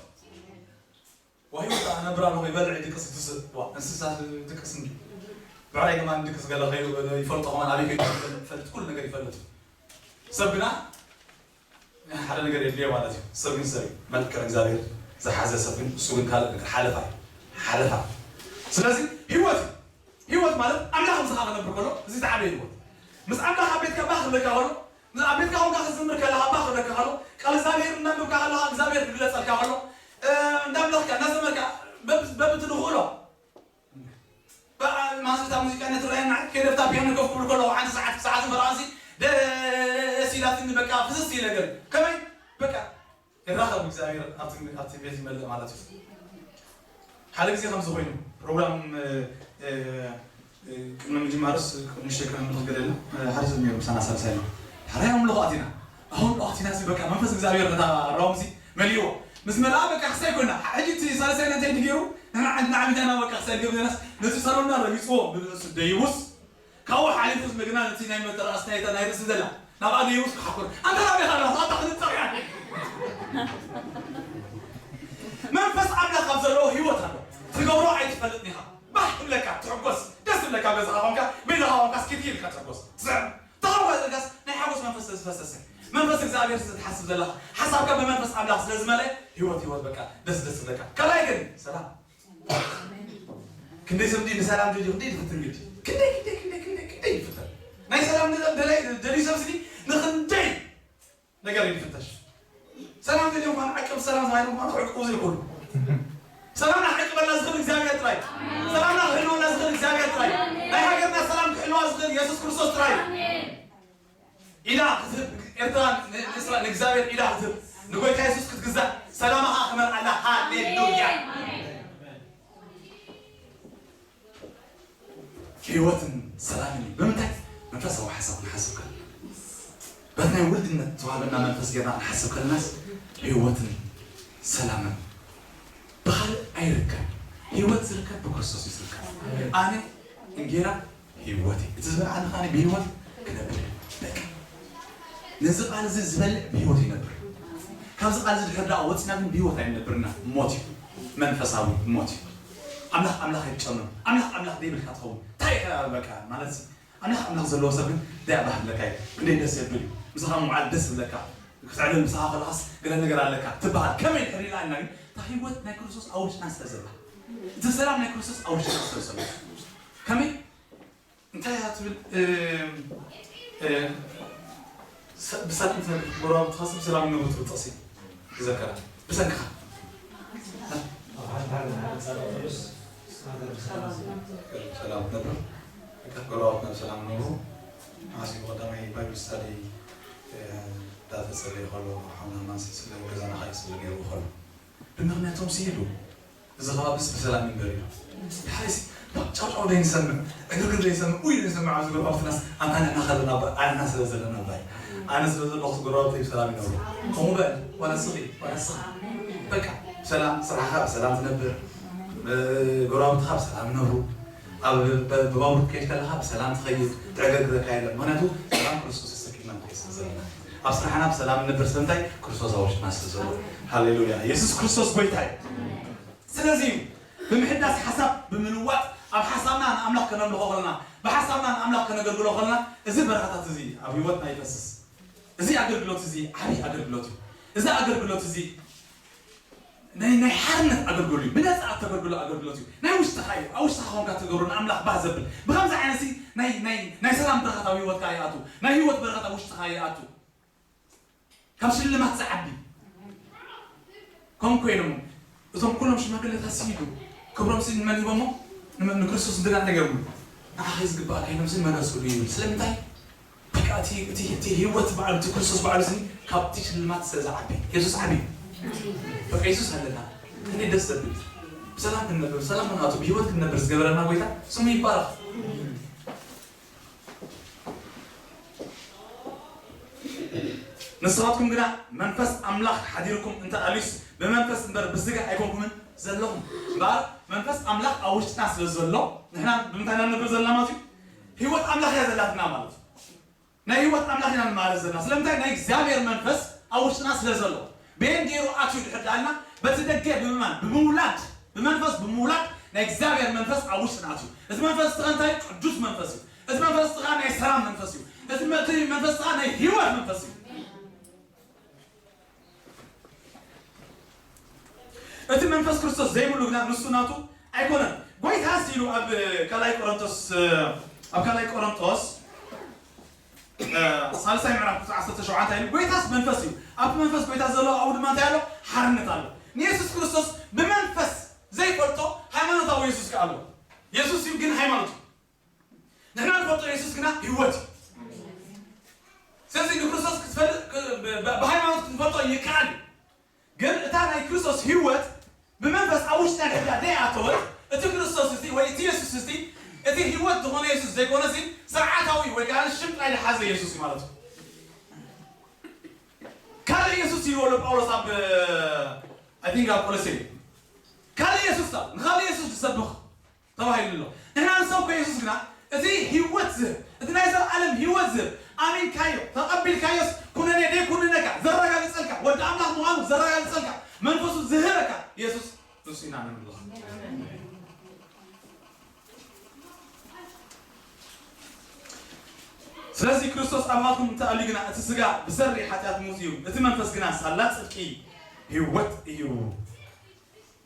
ዋ ህይወት ኣነብራ ኣለኹ ይበልዕ ይድቅስ ይትስእ ዋ እንስሳ ድቅስ እንዲ ብዕራይ ከማን ድቅስ ገለ ከይፈልጦ ከማን ኣበይ ከይፈልጥ ኩሉ ነገር ይፈልጥ ሰብ ግና ሓደ ነገር የድልዮ ማለት እዩ። ሰብ ግን ሰብ እዩ። መልክዕ እግዚኣብሔር ዝሓዘ ሰብ ግን እሱ ግን ካልእ ነገር ሓለፋ እዩ። ሓለፋ። ስለዚ ህይወት ህይወት ማለት ኣምላኽ ምሳኻ ክነብር ከሎ እዚ ዝዓበየ ህይወት ምስ ኣምላኽ ኣብ ቤትካ ባህ ክብለካ ከሎ ምስ ኣብ ቤትካ ኮንካ ክትዝምር ከለኻ ባህ ክብለካ ከሎ ቃል እግዚኣብሔር እናንበብካ ከለኻ እግዚኣብሔር ክግለጸልካ ከሎ እ፣ እንዳምለኽካ እናዘመርካ በብ- በብትንኽእሎ ማስታ ሙዚቃ ነትረአና ከደፍታ ፒያኖ ከፍ ክብል ከለኹ ሓንቲ ሰዓት ክሰዓት ፈራንሲ ደስ ኢላትኒ በቃ ፍስስ ኢለ ገለ ከመይ በቃ ይራኸብ እግዚኣብሔር ኣብቲ ኣብቲ ቤት ይመልእ ማለት እዩ ሓደ ግዜ ከምዚ ኮይኑ ፕሮግራም እ፣ እ፣ እ፣ ቅድሚ ምጅማርስ ንእሽተይ ክነምልኽ ገለ ኢልና ሓደ ሰብ ነይሩ ምሳና ሳልሳይ ነው ሓራይ ኣምልኾ ኣቲና ኣሁን ኣቲና በቃ መንፈስ እግዚኣብሔር ነታ ራውምሲ መሊእዎ ምስ መልኣ በቃ ክሳይ ኮይና ሕጂ እቲ ሳልሳይና እንታይ ድገይሩ ንዓቢታና በቃ ክሰግብ ነናስ ነቲ ሰሎና ረጊፅዎ ብርእሱ ደይቡስ ካብኡ ሓሊፉ ዝመግና ነቲ ናይ መጠራእስ ናይታ ናይ ርእሲ ዘላ ናብኣ ደይቡስ ክሓኩር ኣንተ ናበይ ካላ ኣታ ክንፀር እያ መንፈስ ኣምላኽ ኣብ ዘለዎ ህይወት ኣሎ ትገብሮ ኣይትፈልጥ ኢኻ ባህ ትብለካ ትሕጎስ ደስ ትብለካ ገዛኻ ኾንካ ቤዛኻ ኾንካ ስኪት ኢልካ ትሕጎስ ዝዕም ተኸወ ዘጋስ ናይ ሓጎስ መንፈስ ስለ ዝፈሰሰ መንፈስ እግዚኣብሔር ስለ ትሓስብ ዘለኻ ሓሳብካ ብመንፈስ ኣምላኽ ስለ ዝመልአ ህይወት ህይወት በቃ ደስ ደስ ዝብለካ ካልኣይ ግን ሰላም ክንደይ ሰብ ንሰላም ደልዩ ክንደይ ዝፍትን ግዲ ክንደይ ክንደይ ክንደይ ክንደይ ክንደይ ይፍተን ናይ ሰላም ደላይ ደልዩ ሰብ ስኒ ንክንደይ ነገር ይፍተሽ ሰላም ደልዩ እንኳን ዓቅብ ሰላም ተባሂሉ እንኳን ክዕቅቡ ዘይኮኑ ሰላምና ክዕቅበልና ዝኽእል እግዚኣብሔር ጥራይ ሰላምና ክሕልወና ዝኽእል እግዚኣብሔር ጥራይ ናይ ሃገርና ሰላም ክሕልዋ ዝኽእል የሱስ ክርስቶስ ጥራይ ኢዳ ክትህብ ኤርትራ ንእስራኤል ንእግዚኣብሔር ኢዳ ክትህብ ንጎይታ የሱስ ክትግዛእ ሰላምኻ ክመልኣላ ሃሌሉያ ህይወትን ሰላምን እዩ ብምንታይ መንፈሳዊ ሓሳብ ንሓስብ ከለና በቲ ናይ ውልድነት ተዋህበና መንፈስ ጌርና ክንሓስብ ከለናስ ህይወትን ሰላምን ብኻልእ ኣይርከብ ህይወት ዝርከብ ብክርስቶስ እዩ ዝርከብ ኣነ እንጌራ ህይወት እዩ እቲ ዝበልዓኒ ከዓ ብህይወት ክነብር በቃ ነዚ ቃል እዚ ዝበልዕ ብህይወት ይነብር ካብዚ ቃል እዚ ድሕር ደኣ ወፅና ግን ብህይወት ኣይንነብርና ሞት እዩ መንፈሳዊ ሞት እዩ ኣምላኽ ኣምላኽ ኣይትጨምር ኣምላኽ ኣምላኽ ደይብልካ ትኸውን እንታይ በቃ ማለት ኣምላኽ ኣምላኽ ዘለዎ ሰብ ግን ደያ ባህለካ እዩ ክንደይ ደስ የብል እዩ ምሳኻ ምውዓል ደስ ዝብለካ ክትዕልል ምሳኻ ከለኻስ ገለ ነገር ኣለካ ትበሃል ከመይ ድሕር ኢልና ግን እታ ህይወት ናይ ክርስቶስ ኣብ ውሽጥና ስለ ዘላ እቲ ሰላም ናይ ክርስቶስ ኣብ ውሽጥና ስለ ዘሎ ከመይ እንታይ እያ ትብል ብሰላም ትነብር ጎረባብትኻስ ብሰላም ይነብሩ ትብል ጥቕሲ ትዘከራ ብሰንክኻ ሰላም ትነብር ጎረባብትና ብሰላም ነብሩ መዓስ እዩ ቀዳማይ ባይብል ስታዲ እንዳተፀለየ ከሎ ሓውና ማንሲ ስለ ገዛና ካይፅሉ ነይሩ ከሎ ብምክንያቶም ስኢሉ እዚ ከባቢስ ብሰላም ይንበር እዩ። ድሓይሲ ጫውጫው ደይንሰምዕ፣ ዕግርግር ደይንሰምዕ፣ ኡይ ደይንሰምዕ ኣብዚ ጎረባብትናስ ኣንታ ንሕና ከለና እባ ኣንሕና ስለ ዘለና እባ ኣነ ስለ ዘለኹስ ጎረባብተይ ብሰላም ይነብሩ። ከምኡ በል ዋላ ስኺ ዋላ ስኺ በቃ ብሰላም ስራሕኻ ብሰላም ትነብር ጎረባብትኻ ብሰላም ይነብሩ ኣብ ብባቡር ትከይድ ከለኻ ብሰላም ትኸይድ ትዕገርግረካ የለን ምክንያቱ ሰላም ክርስቶስ ተሰኪምና ንኸይድ ስለ ዘለና ኣብ ስራሕና ብሰላም ንነብር ስለምንታይ ክርስቶስ ኣብ ውሽጥና ስለ ዘሎ ሃሌሉያ የሱስ ክርስቶስ ጎይታ እዩ ስለዚ እዩ ብምሕዳስ ሓሳብ ብምልዋጥ ኣብ ሓሳብና ንኣምላኽ ከነምልኾ ከለና ብሓሳብና ንኣምላኽ ከነገልግሎ ከለና እዚ በረኸታት እዚ ኣብ ህይወትና ይፈስስ እዚ ኣገልግሎት እዚ ዓብዪ ኣገልግሎት እዩ እዚ ኣገልግሎት እዚ ናይ ናይ ሓርነት ኣገልግሎ እዩ ብነፃ እተገልግሎ ኣገልግሎት እዩ ናይ ውሽጥኻ እዩ ኣብ ውሽጥኻ ኮንካ ትገብሮ ንኣምላኽ ባህ ዘብል ብከምዚ ዓይነት ናይ ናይ ናይ ሰላም በረኸት ኣብ ህይወትካ ይኣቱ ናይ ህይወት በረኸት ኣብ ውሽጥኻ ይኣቱ ካብ ሽልማት ዝዓቢ ከም ኮይኖም እዞም ኩሎም ሽማግለታት ስኢዱ ክብሮም ስኢድ መን ሂቦሞ ንክርስቶስ እንትና እንታይ ገርሙ ንዓኸ ዝግባእ ካይኖም ስን መለሱሉ ይብል ስለምንታይ በቃ እቲ እቲ እቲ ህይወት በዓሉ እቲ ክርስቶስ በዓሉ ስኒ ካብቲ ሽልማት ስለ ዝዓቢ የሱስ ዓቢ በቃ የሱስ ኣለና እንዴ ደስ ዘብል ብሰላም ክንነብር ብሰላም ክንኣቱ ብህይወት ክንነብር ዝገበረና ጎይታ ስሙ ይባረኽ ንስኻትኩም ግና መንፈስ ኣምላኽ ሓዲርኩም እንተ ኣልዩስ ብመንፈስ እምበር ብስጋ ኣይኮንኩምን ዘለኹም እምበኣር መንፈስ ኣምላኽ ኣብ ውሽጥና ስለ ዘሎ ንሕና ብምንታይ ኢና ንነብር ዘለና ማለት እዩ ህይወት ኣምላኽ እያ ዘላትና ማለት እዩ ናይ ህይወት ኣምላኽ ኢና ንማለት ዘለና ስለምንታይ ናይ እግዚኣብሔር መንፈስ ኣብ ውሽጥና ስለ ዘሎ በየን ገይሩ ኣትዩ ድሕር ዳልና በቲ ደገ ብምማን ብምውላድ ብመንፈስ ብምውላድ ናይ እግዚኣብሔር መንፈስ ኣብ ውሽጥና ኣትዩ እቲ መንፈስ ትኸ እንታይ ቅዱስ መንፈስ እዩ እቲ መንፈስ ጥኻ ናይ ሰላም መንፈስ እዩ። እቲ መ- እቲ መንፈስ ጥኻ ናይ ህይወት መንፈስ እዩ። እቲ መንፈስ ክርስቶስ ዘይብሉ ግና ንሱ ናቱ ኣይኮነን። ጎይታስ ኢሉ ኣብ ካልኣይ ቆሮንቶስ ኣብ ካልኣይ ቆሮንቶስ ሳልሳይ ምዕራፍ ቁፅሪ ዓሰርተ ሸውዓተ ኢሉ ጎይታስ መንፈስ እዩ። ኣብቲ መንፈስ ጎይታ ዘሎ ኣብኡ ድማ እንታይ ኣሎ? ሓርነት ኣሎ። ንየሱስ ክርስቶስ ብመንፈስ ዘይፈልጦ ሃይማኖታዊ የሱስ ከ ኣሎ? የሱስ እዩ ግን ሃይማኖት እዩ። ንሕና ንፈልጦ የሱስ ግና ህይወት እዩ። ስለዚ ንክርስቶስ ክትፈልጥ ብሃይማኖት ክትፈልጦ ይከኣል እዩ። ግን እታ ናይ ክርስቶስ ህይወት ብመንፈስ ኣብ ውሽጥና ድሕዳ ዘይኣተወት እቲ ክርስቶስ እዚ ወይ እቲ የሱስ እዚ እቲ ህይወት ዝኾነ የሱስ ዘይኮነሲ ስርዓታዊ ወይ ከዓ ሽም ጥራይ ዝሓዘ የሱስ እዩ ማለት እዩ። ካልእ የሱስ እዩ በሎ ጳውሎስ ኣብ I think ኣብ ቆሎሴ ካልእ የሱስ ታ ንኻልእ ሰብኽ ተባሂሉ ኣሎ። ንሕና ንሰብኮ የሱስ ግና እቲ ህይወት ዝህብ፣ እቲ ናይ ዘለኣለም ህይወት ዝህብ፣ ኣሚንካዮ፣ ተቐቢልካዮስ፣ ኩነኔ ደይኩንነካ ዘረጋግጸልካ፣ ወዲ ኣምላኽ ምዃኑ ዘረጋግጸልካ፣ መንፈሱ ዝህበካ የሱስ ንሱ ኢና ንብሎ። ስለዚ ክርስቶስ ኣባትኩም እንተኣልዩ ግና እቲ ስጋ ብሰሪ ሓጢኣት ሙት እዩ፣ እቲ መንፈስ ግና ሳላ ጽድቂ ህይወት እዩ።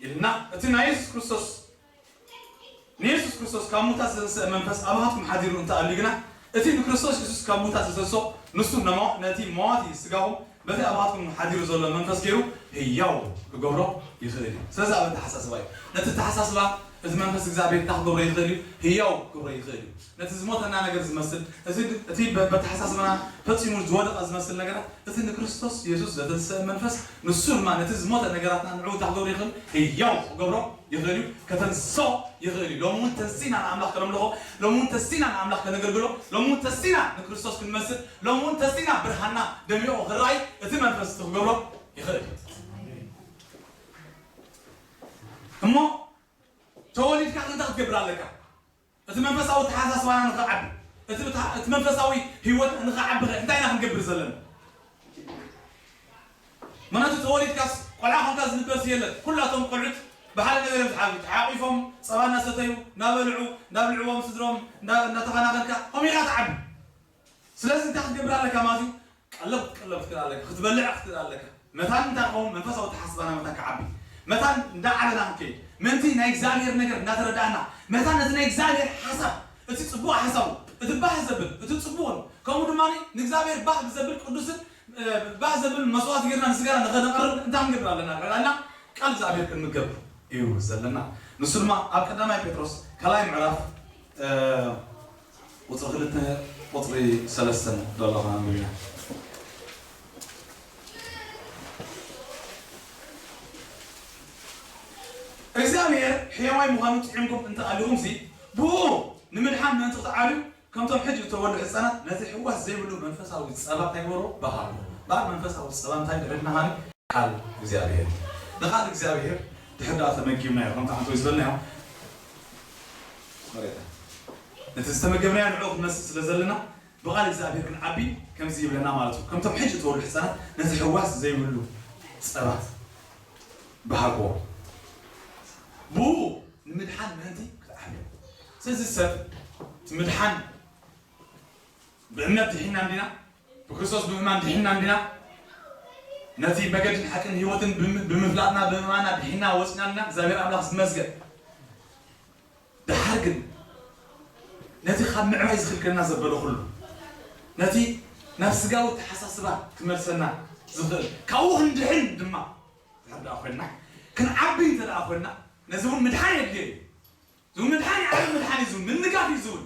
ኢልና እቲ ናይ የሱስ ክርስቶስ ንየሱስ ክርስቶስ ካብ ሙታት ዝተንስአ መንፈስ ኣባትኩም ሓዲሩ እንተኣልዩ ግና እቲ ንክርስቶስ የሱስ ካብ ሙታት ዝተንስኦ ንሱ ነሞ ነቲ መዋቲ ስጋኹም በቲ ኣባትኩም ሓዲሩ ዘሎ መንፈስ ገይሩ ህያው ክገብሮ ይኽእል እዩ። ስለዚ ኣብ ኣተሓሳስባ እዩ። ነቲ ኣተሓሳስባ እቲ መንፈስ እግዚኣብሔር እንታይ ክገብሮ ይኽእል እዩ? ህያው ክገብሮ ይኽእል እዩ። ነቲ ዝሞተና ነገር ዝመስል እቲ በተሓሳስባና ፈጺሙ ዝወደቐ ዝመስል ነገራት እቲ ንክርስቶስ የሱስ ዘተንስአ መንፈስ ንሱ ድማ ነቲ ዝሞተ ነገራትና ንዕውታ ክገብሮ ይኽእል ህያው ክገብሮ ይኽእል እዩ። ከተንስኦ ይኽእል እዩ። ሎሚ እውን ተንሲና ንኣምላኽ ከነምልኾ፣ ሎሚ እውን ተንሲና ንኣምላኽ ከነገልግሎ፣ ሎሚ እውን ተንሲና ንክርስቶስ ክንመስል፣ ሎሚ እውን ተንሲና ብርሃንና ደሚቑ ክረኣይ እቲ መንፈስ እቲ ክገብሮ ይኽእል እዩ። እሞ ተወሊድካ እንታይ ክትገብር ኣለካ? እቲ መንፈሳዊ ተሓሳስባና ንኽዓቢ፣ እቲ መንፈሳዊ ህይወት ንኽዓቢ እንታይ ኢና ክንገብር ዘለና? ምክንያቱ ተወሊድካስ ቆልዓ ኮንካ ዝንበርሲ የለን። ኩላቶም ቆልዑት ብሓደ ነገር እዮም ዝሓዙ። ተሓቂፎም ጸባ እናሰተዩ እናበልዑ እንዳብልዕዎም ስድሮም እንዳተኸናኸንካ ከምኡ ኢኻ ትዓቢ። ስለዚ እንታይ ክትገብር ኣለካ ማለት እዩ? ቀለብ ክትቀለብ ክትክእል ኣለካ፣ ክትበልዕ ክትክእል ኣለካ። መታን እንታይ ክኸውን መንፈሳዊ ተሓስባና መታን ክዓቢ፣ መታን እንዳዓበና ክንከይድ፣ ምእንቲ ናይ እግዚኣብሔር ነገር እንዳተረዳእና፣ መታን ነቲ ናይ እግዚኣብሔር ሓሳብ፣ እቲ ጽቡቕ ሓሳቡ፣ እቲ ባህ ዘብል፣ እቲ ጽቡቕን ከምኡ ድማ ንእግዚኣብሔር ባህ ብዘብል ቅዱስን ባህ ዘብል መስዋዕቲ ጌርና ንስጋና ንኸነቕርብ እንታይ ክንገብር ኣለና? ዕላልና ቃል እግዚኣብሔር ክንምገብ እዩ ዘለና። ንሱ ድማ ኣብ ቀዳማይ ጴጥሮስ ካልኣይ ምዕራፍ ቁፅሪ ክልተ ቁፅሪ ሰለስተን ዘሎ ከነንብብ ኢና። እግዚኣብሔር ሕያዋይ ምዃኑ ጥዒምኩም እንተኣሊኹምሲ ብኡ ንምድሓን ምእንቲ ክትዓብዩ ከምቶም ሕጂ እተወልዱ ሕፃናት ነቲ ሕዋስ ዘይብሉ መንፈሳዊ ጸባ እንታይ ግበሮ? በሃሉ። በዓል መንፈሳዊ ጸባ እንታይ ድሕሪ ናሃኒ? ቃል እግዚኣብሔር። ንቃል እግዚኣብሔር ድሕሪ ደኣ ተመጊብናዮ፣ ከምቲ ሓንቲ ወይ ዝበልናዮ፣ ነቲ ዝተመገብናዮ ንዕኡ ክንመስል ስለ ዘለና፣ ብቃል እግዚኣብሔር ክንዓቢ ከምዚ ይብለና ማለት እዩ። ከምቶም ሕጂ እተወልዱ ሕፃናት ነቲ ሕዋስ ዘይብሉ ጸባ በሃልዎ። ብኡ ንምድሓን ምእንቲ ክትዓብዩ። ስለዚ ሰብ እቲ ምድሓን ብእምነት ድሒና እንዲና? ብክርስቶስ ብምእማን ድሒና እንዲና? ነቲ መገድን ሓቅን ህይወትን ብም-፣ ብምፍላጥና ብምእማንና ድሒና ወፂና እንዲና? እግዚኣብሔር ኣምላኽ ዝመስገን። ደሓር ግን ነቲ ካብ ምዕባይ ዝኽልክለና ዘበለ ኩሉ፣ ነቲ ናብ ስጋዊ ተሓሳስባ ክመልሰና ዝኽእል፣ ካብኡ ክንድሕን ድማ ድሕር ደኣ ኮይንና፣ ክንዓቢ እንተ ደኣ ኮይንና፣ ነዚ እውን ምድሓን የድልዮ እዩ። እዚ እውን ምድሓን እዩ፣ ዓቢ ምድሓን እዩ፣ እዚ እውን ምንጋፍ እዩ፣ እዚ እውን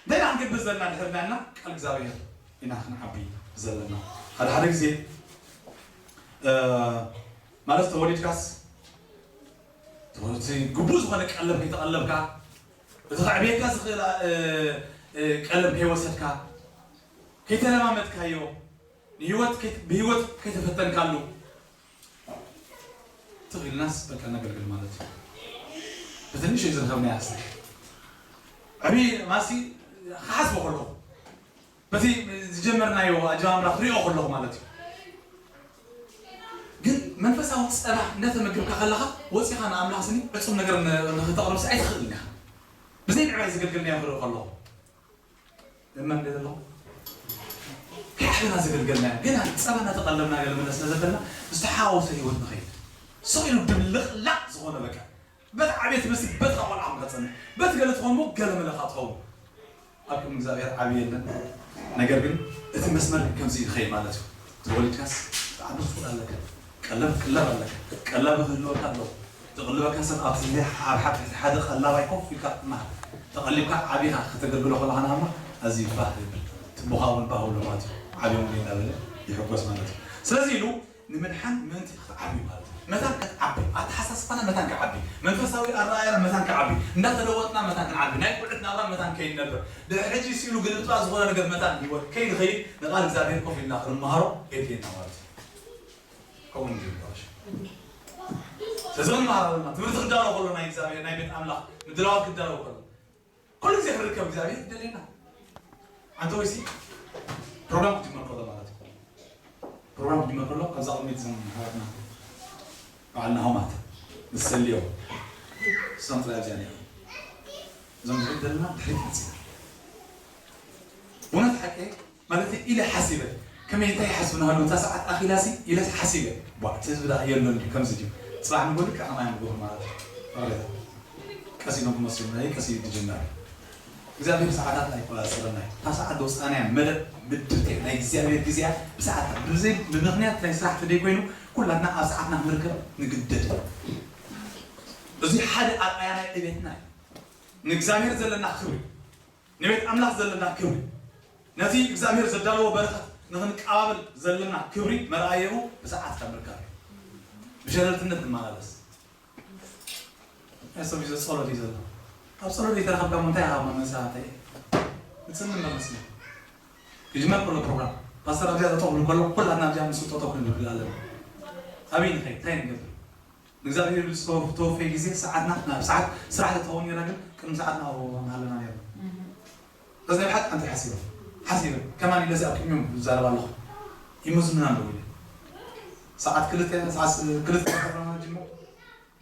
እንታይ ደኣ ክንገብር ዘለና ድሕር ዳና ቃል እግዚኣብሔር ኢና ክንዓቢ ዘለና። ሓደ ሓደ ግዜ፣ እ፣ ማለት ተወሊድካስ እቲ ግቡእ ዝኾነ ቀለብ ከይተቐለብካ፣ እቲ ከዕብየካ ዝኽእል፣ እ፣ እ፣ ቀለብ ከይወሰድካ፣ ከይተለማመድካዮ፣ ንህይወት ከይ-፣ ብህይወት ከይተፈተንካሉ፣ ትኽ ኢልናስ በቃ ነገልግል ማለት እዩ። ብትንሽ እዩ ዝረኸብናያ ስራሕ። ዕብይ ማሲ ክሓስቦ ከለኹ፣ በቲ ዝጀመርናዮ ኣጀማምራ ክሪኦ ከለኹ ማለት እዩ። ግን መንፈሳዊ ጸባ እንዳተመገብካ ከለኻ፣ ወጺኻ ንኣምላኽ ስኒ ዕጹም ነገር ን-፣ ንኽተቕርብሲ ኣይትኽእልን ኢኻ። ብዘይ ምዕባይ ዘገልገልናዮ ክርኢ ከለኹ። እመን ገለ ኣለኹ። ከይዓበና ዘገልገልናዮ፣ ገና ጸባ እናተቐለብና ገለ መለ ስለ ዘለና፣ ዝተሓዋወሰ ህይወት ንኸይድ። ስቕ ኢሉ ድብልቕላቕ ዝኾነ በቃ። በቲ ዓብየ ትመስል፣ በቲ ቆልዓ ክጸንሕ። በቲ ገለ ትኸውን እሞ ገለ መለ ኻብ ትኸውን። ኣብ ቅድሚ እግዚኣብሔር ዓቢ የለን። ነገር ግን እቲ መስመር ግን ከምዚ ይኸይድ ማለት እዩ። ተወሊድካስ ክትዓቢ ትኽእል ኣለካ። ቀለብ ክትቅለብ ኣለካ። ቀላቢ ክህልወካ ኣለዎ። ዝቕልበካ ሰብ ኣብቲ ኣብ ሓ-፣ ትሕቲ ሓደ ቀላባይ ኮፍ ኢልካ ክትመሃር። ተቐሊብካ ዓቢኻ ከተገልግሎ ከለኻ ንኣምላኽ ኣዝዩ ባህ የብል። እቲ ቦኻ እውን ባህ ብሎ ማለት እዩ። ዓብዮም እንዳበለ ይሕጎስ ማለት እዩ። ስለዚ ኢሉ ንምድሓን ምእንቲ ክትዓቢ ማለት እዩ። መታን ክትዓቢ፣ ኣተሓሳስባና መታን ክዓቢ፣ መንፈሳዊ ኣረኣእያና መታን ክዓቢ፣ እንዳተለወጥና መታን ክንዓቢ፣ ናይ ቁልዕት ናብራ መታን ከይንነብር፣ ድሕሪ ሕጂ ሲሉ ግልብጥባጥ ዝኾነ ነገር መታን ህይወት ከይንኸይድ ንቓል እግዚኣብሔር ኮፍ ኢልና ክንመሃሮ የድልየና ማለት እዩ። ከምኡ እንዲሁ ይባላል። ስለዚ ክንመሃር ኣለና። ትምህርቲ ክዳሎ ከሎ ናይ እግዚኣብሔር ናይ ቤት ኣምላኽ ምድላዋት ክዳሎ ከሎ ኩሉ ግዜ ክንርከብ እግዚኣብሔር ይደልየና። ኣንተ ወይሲ ፕሮግራም ክጅመር ከሎ ማለት እዩ። ፕሮግራም ክጅመር ከሎ ኣብዛ ቅድሚት እዞም ኣሕዋትና በዓል ናሆማት ንሰልዮ እሶም ጥራይ ኣብዚኣ ነይሮም። እዞም ዝብል ዘለና ድሕሪት መፅና። እውነት ሓቂ ማለት ኢለ ሓሲበ ከመይ እንታይ ይሓስቡ ናሃሉ እታ ሰዓት ኣኺላሲ ኢለስ ሓሲበ ቧዕ እቲ ህዝቢ ደኣ የሎን ድዩ ከምዚ ድዩ ፅባሕ ንጎ ልክዕ ከማይ ንጎ ማለት እዩ። ቀስ ኢሎም ክመስሉ ናይ ቀስ እዩ ዝጅመር። እግዚኣብሔር ሰዓታት ኣይቆፃፀረና እዩ። እታ ሰዓት ዘውፃእናያ መደብ ምድርቲ ናይ እግዚኣብሔር ግዜያ ብሰዓት ብዘይ ብምክንያት ናይ ስራሕ ተደይ ኮይኑ ኩላትና ኣብ ሰዓትና ክንርከብ ንግደድ እዩ። እዚ ሓደ ኣርኣያ ናይ ዕቤትና እዩ። ንእግዚኣብሔር ዘለና ክብሪ፣ ንቤት ኣምላኽ ዘለና ክብሪ፣ ነቲ እግዚኣብሔር ዘዳለዎ በረኸት ንኽንቀባበል ዘለና ክብሪ መርኣየኡ ብሰዓት ካብ ምርካብ እዩ። ብሸለልትነት ንመላለስ። ናይ ሰብ እዩ ጸሎት እዩ ዘሎ። ኣብ ጸሎት ዘይተረኸብካ እሞ እንታይ ኢኻ መመንሳኻ እንታይ እዩ? ንጽሊ እምበር ንጽሊ። ክጅመር ከሎ ፕሮግራም ፓስተር ኣብዚኣ ጠጠው ክብል ከሎ ኩላትና ኣብዚኣ ምስኡ ጠጠው ክንብል ኣለና። ኣበይ ንኸይድ? እንታይ ንገብር? ንእግዚኣብሔር ዝተወፈየ ግዜ ሰዓትና ናብ ሰዓት ስራሕ ተትኸውን ነይራ ግን ቅድሚ ሰዓትና ኣብኡ ምሃለና ነይሩ። በዚ ናይ ብሓቂ ኣንተ ሓሲበ ሓሲበ ከማን ኢለዚ ኣብ ቅድሚኦም ዝዛረብ ኣለኹ። ይመዝኑና ኣለዉ ኢለ ሰዓት ክልተ ሰዓት ክልተ ጅምር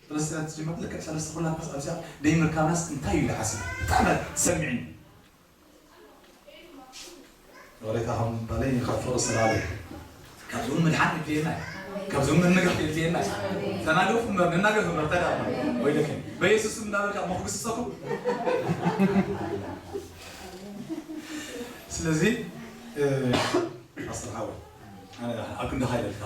ሰለስተ ትጅምር ልክዕ ሰለስተ ኩላ ፓስ ኣብዚኣ ደይምርካብናስ እንታይ እዩ ዝሓስብ ብጣዕሚ ሰሚዕኒ። ወሬታ ከም ባለይ ካብ ፍቕሪ ስላለይ ካብዚ እውን ምድሓን የድልየና እዩ። ካብዚ እውን ምንጋፍ የድልየና እዩ። ተናገፉ እምበር ንናገፍ እምበር ተዳ ወይ ደከ በኢየሱስ ስም እናበልካ እሞ ክግስጸኩም። ስለዚ እ፣ ፓስተር ሓወይ ኣነ ኣብ ክንዲ ሃይለልካ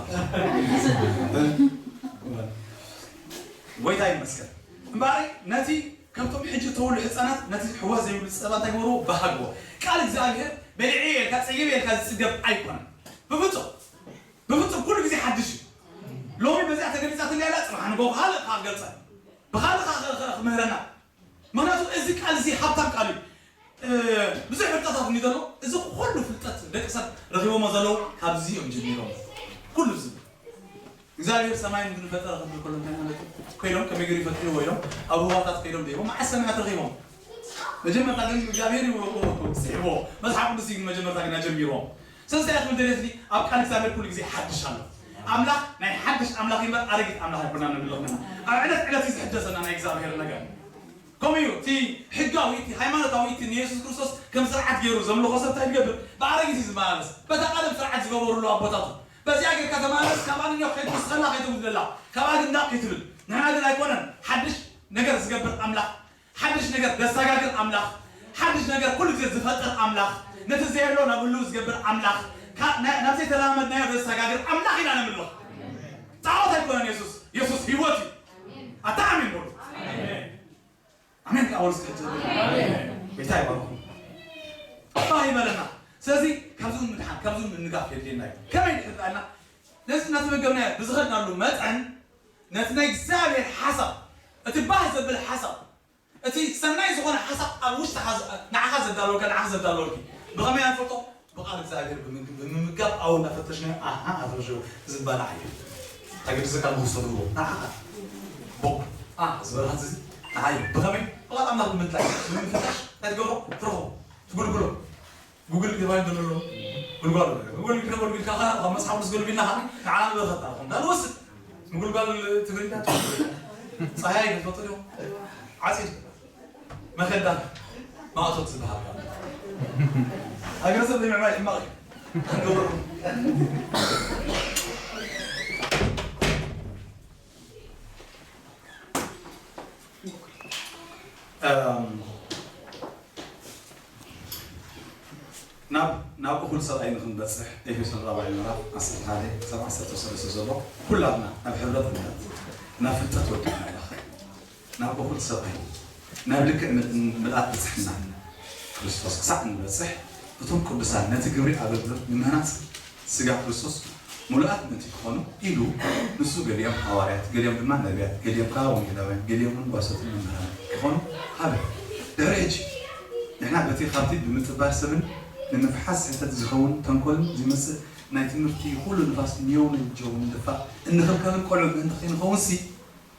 ጎይታ ይመስገን እምበኣር ነቲ ከምቶም ሕጂ እተወሉ ህፃናት ነቲ ሕዋ ዘይብሉ ፀባ እንታይ ግበርዎ ባህግዎ። ቃል እግዚኣብሔር በሊዐ ኢልካ ፀጊበ ኢልካ ዝፅገብ ኣይኮነን። ብፍፁም ብፍፁም ኩሉ ግዜ ሓድሽ እዩ። ሎሚ በዚኣ ተገሊፃትኒ ኣላ ፅባሕ ንጎ ካልእ ከዓ ክገልፀ ብካልእ ከዓ ክምህረና። ምክንያቱ እዚ ቃል እዚ ሃብታም ቃል እዩ። ብዙሕ ፍልጠታት እዩ ዘሎ። እዚ ኩሉ ፍልጠት ደቂ ሰብ ረኪቦሞ ዘለዉ ካብዚ እዮም ጀሚሮም። ኩሉ እዚ እግዚኣብሔር ሰማይ ምድሪ ፈጠረ ክብል ከሎ እንታይ ማለት እዩ? ኮይኖም ከመይ ገይሩ ይፈጥርዎ ኢሎም ኣብ ሩባታት ከይዶም ደይቦም መዓስ ሰማያት ረኺቦም? መጀመርታ ግን እግዚኣብሔር እዩ ስሒብዎ። መጽሓፍ ቅዱስ እዩ ግን መጀመርታ ግን ኣጀሚርዎም። ስለዚ እንታይ ክብል ደልየትኒ ኣብ ቃል እግዚኣብሔር ኩሉ ግዜ ሓድሽ ኣሎ። ኣምላኽ ናይ ሓድሽ ኣምላኽ እምበር ኣረጊት ኣምላኽ ኣይኮና ንብለኽና። ኣብ ዕለት ዕለት እዩ ዝሕደሰና ናይ እግዚኣብሔር ነገር። ከምኡ እዩ እቲ ሕጋዊ እቲ ሃይማኖታዊ እቲ ንየሱስ ክርስቶስ ከም ስርዓት ገይሩ ዘምልኾ ሰብ እንታይ ዝገብር ብኣረጊት እዩ ዝመላለስ። በታ ቀደም ስርዓት ዝገበሩሉ ኣቦታቱ በዚኣ ጌርካ ተመላለስ። ካብኣ ንዮ ከይትውስኸላ ከይትውስደላ ካብኣ ግንዳቕ ከይትብል። ንሕና ግን ኣይኮነን። ሓድሽ ነገር ዝገብር ኣምላኽ፣ ሓድሽ ነገር ዘሰጋግር ኣምላኽ፣ ሓድሽ ነገር ኩሉ ግዜ ዝፈጥር ኣምላኽ፣ ነቲ ዘየሎ ናብ ህልው ዝገብር ኣምላኽ፣ ናብ ዘይተለማመድናዮ ዘሰጋግር ኣምላኽ ኢና ነምልኽ። ጣዖት ኣይኮነን የሱስ። የሱስ ህይወት እዩ። ኣታ ኣሜን በሉ። ኣሜን። ቃወል ስከተ ቤታ ይባርኹ። ኣባ ይበለና። ስለዚ ካብዚ ምድሓን ካብዚ ምንጋፍ የድልየና እዩ። ከመይ ድሕር ዳልና ነዚ እናተመገብናዮ ብዝኸድናሉ መጠን ነቲ ናይ እግዚኣብሔር ሓሳብ እቲ ባህ ዘብል ሓሳብ እቲ ሰናይ ዝኾነ ሓሳብ ኣብ ውሽጥኻ ንዓኻ ዘዳለወልካ ንዓኻ ዘዳለወልኪ ብኸመይ ኣንፈልጦ? ብቃል እግዚኣብሔር ብምምጋብ ኣብኡ እናፈተሽናዮ ኣሃ ኣትረሸው ዝባላዕ እዩ። ተገድሰካ ንክሰድዎ ንዓኻ ቦ ኣ ዝበልካ እዚ ንዓይ ብኸመይ ብቃል ኣምላኽ ብምንታይ ብምፍታሽ እንታይ ትገብሮ? ትረኽቦ ትጉልጉሎ ጉግል ግባይ ደሎ ጉልጓል ጉግል ግባ ጉግል ካኻ ካብ መጽሓፍ ቅዱስ ገልቢና ኻ ንዓና ንበረኸታ ኹም ዳን ወስድ ንጉልጓል ትግርኛ ፀሃይ ክትፈጥር እዮም ዓፂድ መኸዳ ማእቶት ዝበሃል ሃገር ሰብ ዘይምዕባይ ሕማቕ እዩ። ናብ ናብ እኹል ሰብኣይ ንክንበፅሕ ኤፌሶን ራብዓይ ምዕራፍ ዓሰርተ ሓደ ክሳብ ዓሰርተ ሰለስተ ዘሎ ኩላትና ናብ ሕብረት እምነት ናብ ፍልጠት ወዲ ኣምላኽ ናብ እኹል ሰብኣይ ናብ ልክዕ ምልኣት ብፅሕና ክርስቶስ ክሳዕ እንበፅሕ እቶም ቅዱሳን ነቲ ግብሪ ኣገልግሎት ንምህናፅ ስጋ ክርስቶስ ምሉኣት ምእንቲ ክኾኑ ኢሉ ንሱ ገሊኦም ሃዋርያት ገሊኦም ድማ ነቢያት ገሊኦም ከዓ ወንጌላውያን ገሊኦም እውን ጓሶትን መምህራን ክኾኑ ሃበ። ድሕሪ ሕጂ ንሕና በቲ ካብቲ ብምጥባር ሰብን ንምፍሓስ ስሕተት ዝኸውን ተንኮልን ዝመፅእ ናይ ትምህርቲ ኩሉ ንፋስ ንየው ንጀው ንድፋእ እንኽልከልን ቆልዑ ምእንቲ ከይንኸውን ሲ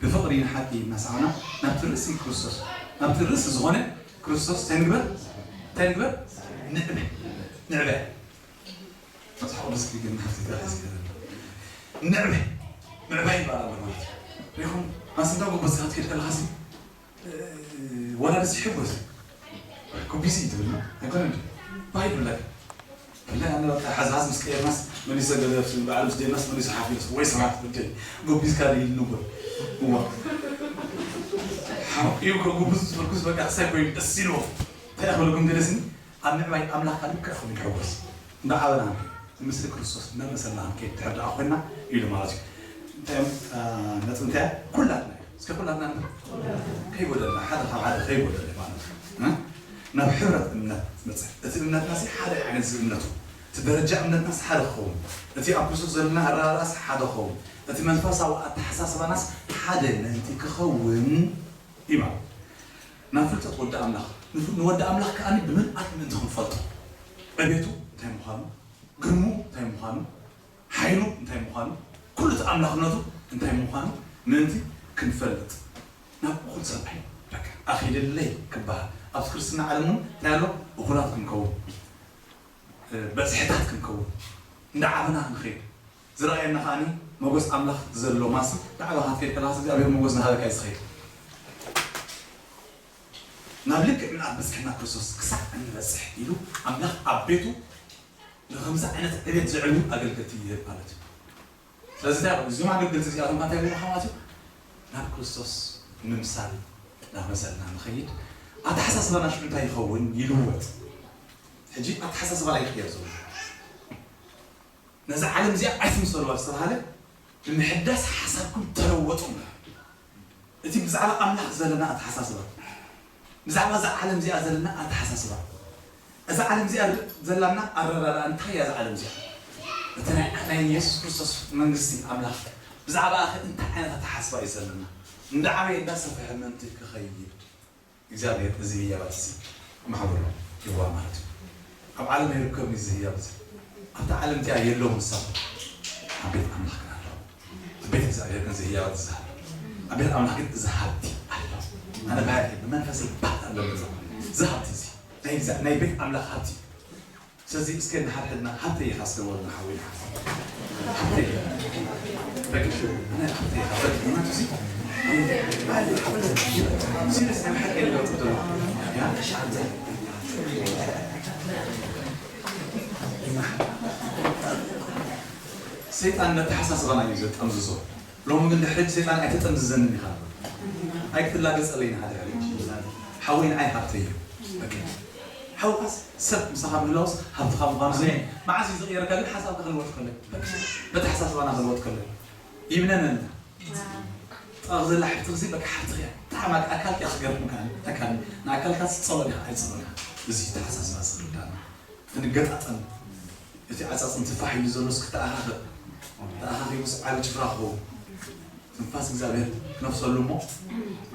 ብፍቕሪ ንሓቂ እናሰዓና ናብቲ ርእሲ ክርስቶስ፣ ናብቲ ርእሲ ዝኾነ ክርስቶስ እንታይ ንግበር? እንታይ ንግበር? ንዕበ። ንዕበ። መጽሓፍ ቅዱስ ግን ናብቲ ተረሲ ንዕበ። ምዕባይ ይበሃል ኣሎ ማለት እዩ። ሪኹም? ማስንታ ጎበዝ ክትከድ ከለኻሲ፣ እ፣ ወላ ደስ ይሕጎስ። ጉቢዚ ትብል ነው። ኣይኮነን እንዴ? ባይ ይብለካ። ብላይ ኣነ በቃ ሓዝሓዝ ምስ ቀየርናስ መሊሰ ገለ በዓል ምስ ደናስ መሊሰ ሓፊስ ወይ ሰባት ብደይ ጎቢዝካ ደይ ንጎል። እዋ። ሓው እዩ ከጉብዝ ዝፈልኩስ በቃ ክሳይ ኮይኑ ደስ ኢልዎ። እንታይ ክብለኩም ገለስኒ? ኣብ ምዕባይ ኣምላኽ ካልእ ከፍ ንክሕጎስ። እንዳ ዓበና ምስ ክርስቶስ እናመሰልና ክንከይድ ድሕር ደኣ ኮይና ኢሉ ማለት እዩ። እንታይ እዮም፣ እ፣ ነጥቢ እንታይ እያ? ኩላትና እዩ። እስከ ኩላትና ንብል። ከይጎደልና፣ ሓደ ካብ ሓደ ከይጎደለ ማለት እዩ። እ? ናብ ሕብረት እምነት ትመጽእ። እቲ እምነትናሲ ሓደ ዓይነት እዚ እምነቱ። እቲ ደረጃ እምነትናስ ሓደ ክኸውን። እቲ ኣብ ክርስቶስ ዘለና ኣረኣእያስ ሓደ ክኸውን። እቲ መንፈሳዊ ኣተሓሳስባናስ ሓደ ምእንቲ ክኸውን እዩ ማለት። ናብ ፍልጠት ወዲ ኣምላኽ። ንፍ-፣ ንወዲ ኣምላኽ ከኣ ብምልኣት ምእንቲ ክንፈልጦ። ዕቤቱ እንታይ ምዃኑ፣ ግርሙ እንታይ ምዃኑ፣ ሓይሉ እንታይ ምዃኑ፣ ኩሉ እቲ ኣምላኽነቱ እንታይ ምዃኑ ምእንቲ ክንፈልጥ ናብ እኹል ሰብኣይ በቃ ኣኺልለይ ክበሃል። ኣብዚ ክርስትና ዓለም እውን እንታይ ኣሎ? እኹላት ክንከውን፣ እ፣ በዝሕታት ክንከውን፣ እንዳዓበና ክንኸይድ ዝረኣየና ከኣኒ መጎስ ኣምላኽ ዘሎ ማሲ ንዓባኻ ክትከይድ ከለኻስ እግዚኣብሔር መጎስ ናሃበካ እዩ ዝኸይድ። ናብ ልክዕ ምልኣት በጽሕና ክርስቶስ ክሳዕ እንበጽሕ ኢሉ ኣምላኽ ኣብ ቤቱ ንኸምዚ ዓይነት ዕቤት ዘዕብዩ ኣገልገልቲ ይህብ ማለት እዩ። ስለዚ እንታይ ይኸውን? እዚኦም ኣገልገልቲ እዚኣቶም እንታይ ይብሉ ማለት እዩ? ናብ ክርስቶስ ምምሳል ናብ መሰልና ንኸይድ ኣተሓሳስባና ሽዑ እንታይ ይኸውን? ይልወጥ። ሕጂ ኣተሓሳስባ ላይ ይቕየር ዘሎ። ነዛ ዓለም እዚኣ ኣይትምሰልዋ ዝተባሃለ ብምሕዳስ ሓሳብኩም ተለወጡ። እቲ ብዛዕባ ኣምላኽ ዘለና ኣተሓሳስባ፣ ብዛዕባ እዛ ዓለም እዚኣ ዘለና ኣተሓሳስባ፣ እዛ ዓለም እዚኣ ዘላና ኣረዳድኣ እንታይ እያ? እዛ ዓለም እዚኣ እቲ ናይ፣ ናይ የሱስ ክርስቶስ መንግስቲ ኣምላኽ ብዛዕባ ኣኸ እንታይ ዓይነት ኣተሓሳስባ እዩ ዘለና? እንዳዓበየ እንዳሰፍሐ ምእንቲ ክኸይድ እግዚኣብሔር እዚ ህያባት እዚ ማሕበሩ ይዋ ማለት እዩ። ኣብ ዓለም ኣይርከብን እዚ ህያብ እዚ። ኣብታ ዓለም እቲኣ የለውም ንሳቶም። ኣብ ቤት ኣምላኽ ግን ኣለዉ። ኣብ ቤት እግዚኣብሔር ግን እዚ ህያባት እዚ ኣሎ። ኣብ ቤት ኣምላኽ ግን እዚ ሃብቲ ኣሎ። ኣነ ባህሪ ብመንፈሰይ ባህ ኣለኒ። እዚ ሃብቲ እዚ ናይ ግዛ-፣ ናይ ቤት ኣምላኽ ሃብቲ። ስለዚ እስከ ንሓድሕድና ሃብተይ ኢኻ እስከ በሉና ሓወይ። ሃብተይ። በቃ ሽው፣ ኣነ ሃብተይ ኢኻ። በቃ እናቱ ሲ-፣ ሲሪየስ ናይ ሓቂ ነገር ቁጥር። ያ? ሰይጣን ነተሓሳስባና እዩ ዘጠምዝዞ። ሎሚ ግን ድሕሪ ሰይጣን ኣይተጠምዝዘንን ኢኻ። ኣይክትላገጸለይን ኢኻ ድሕሪ። ሓወይ ንዓይ ሃብተይ እዩ። በቃ። ሓውካስ ሰብ ምሳኻ ምህላውስ ሃብትኻ ምዃኑ ዘይ-፣ መዓዝ እዩ ዝቕየረካ ግን ሓሳብካ ክልወጥ ከሎ። በቃ። በተሓሳስባና ክልወጥ ከሎ። ይብነነና። ጥቓ ዘላ ሓብትኺ በቃ ሓብትኺ እያ። ብጣዕሚ ኣካልኪ እያ ክገርም ከኣ። ኣካል፣ ንኣካልካ ትጸሎ ዲኻ ኣይትጸሎ ዲኻ? እዚ ተሓሳስባ ዝርዳእና። ክንገጣጠም። እቲ ዓጻጽምቲ ፋሕ ኢሉ ዘሎስ ክተኣኻኸብ። ተኣኻኺቡስ ዓቢ ጭፍራ ክኸውን። ትንፋስ እግዚኣብሔር ክነፍሰሉ እሞ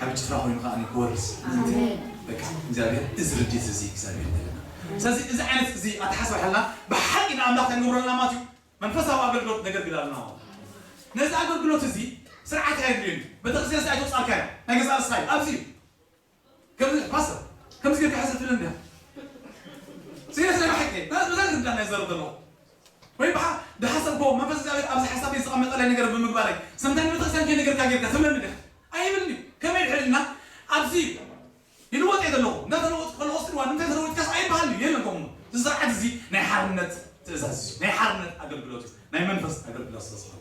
ዓቢ ጭፍራ ኮይኑ ከኣ ክወርስ። ምእንቲ ኣሜን። በቃ እግዚኣብሔር እዚ ርድኢት እዚ እግዚኣብሔር ይደለና። ስለዚ እዚ ዓይነት እዚ ኣተሓሳስባ ሓልና ብሓቂ ንኣምላኽ ክንገብረልና ማለት እዩ። መንፈሳዊ ኣገልግሎት ነገልግል ኣለና ማለት እዩ። ነዚ ኣገልግሎት እዚ ስርዓት ኣየድልዮን እዩ። ቤተክርስትያን እዚ ኣይተውጻልካዮ። ናይ ገዛእ ርእስኻ እዩ። ኣብዚ እዩ። ከምዚ ፓስተር፣ ከምዚ ጌርካ ሕሰብ ትብለኒ ዲኻ? ሲሪየስ ናይ ብሓቂ፣ ና-፣ ነዛ ንርዳእ ናይ ዘረብ ዘለኹ። ወይ ብሓ-፣ ድሓሰብክዎ መንፈስ እግዚኣብሔር ኣብዚ ሓሳበይ ዝተቐመጠለይ ነገር ብምግባረይ፣ ሰምታይም ቤተክርስትያን ከይነገርካ ጌርካ ትብለኒ ዲኻ? ኣይብልኒ። ከመይ ድሕር ኢልና ኣብዚ ይልወጥ እየ ዘለኹ። እንዳተለወጥኩ ከለኹ እስቲ እዋን እንታይ ተለወጥካስ ኣይበሃልኒ። የለን ከምኡ። እዚ ስርዓት እዚ ናይ ሓርነት ትእዛዝ እዩ። ናይ ሓርነት ኣገልግሎት እዩ። ናይ መንፈስ ኣገልግሎት ስለ ዝኾነ።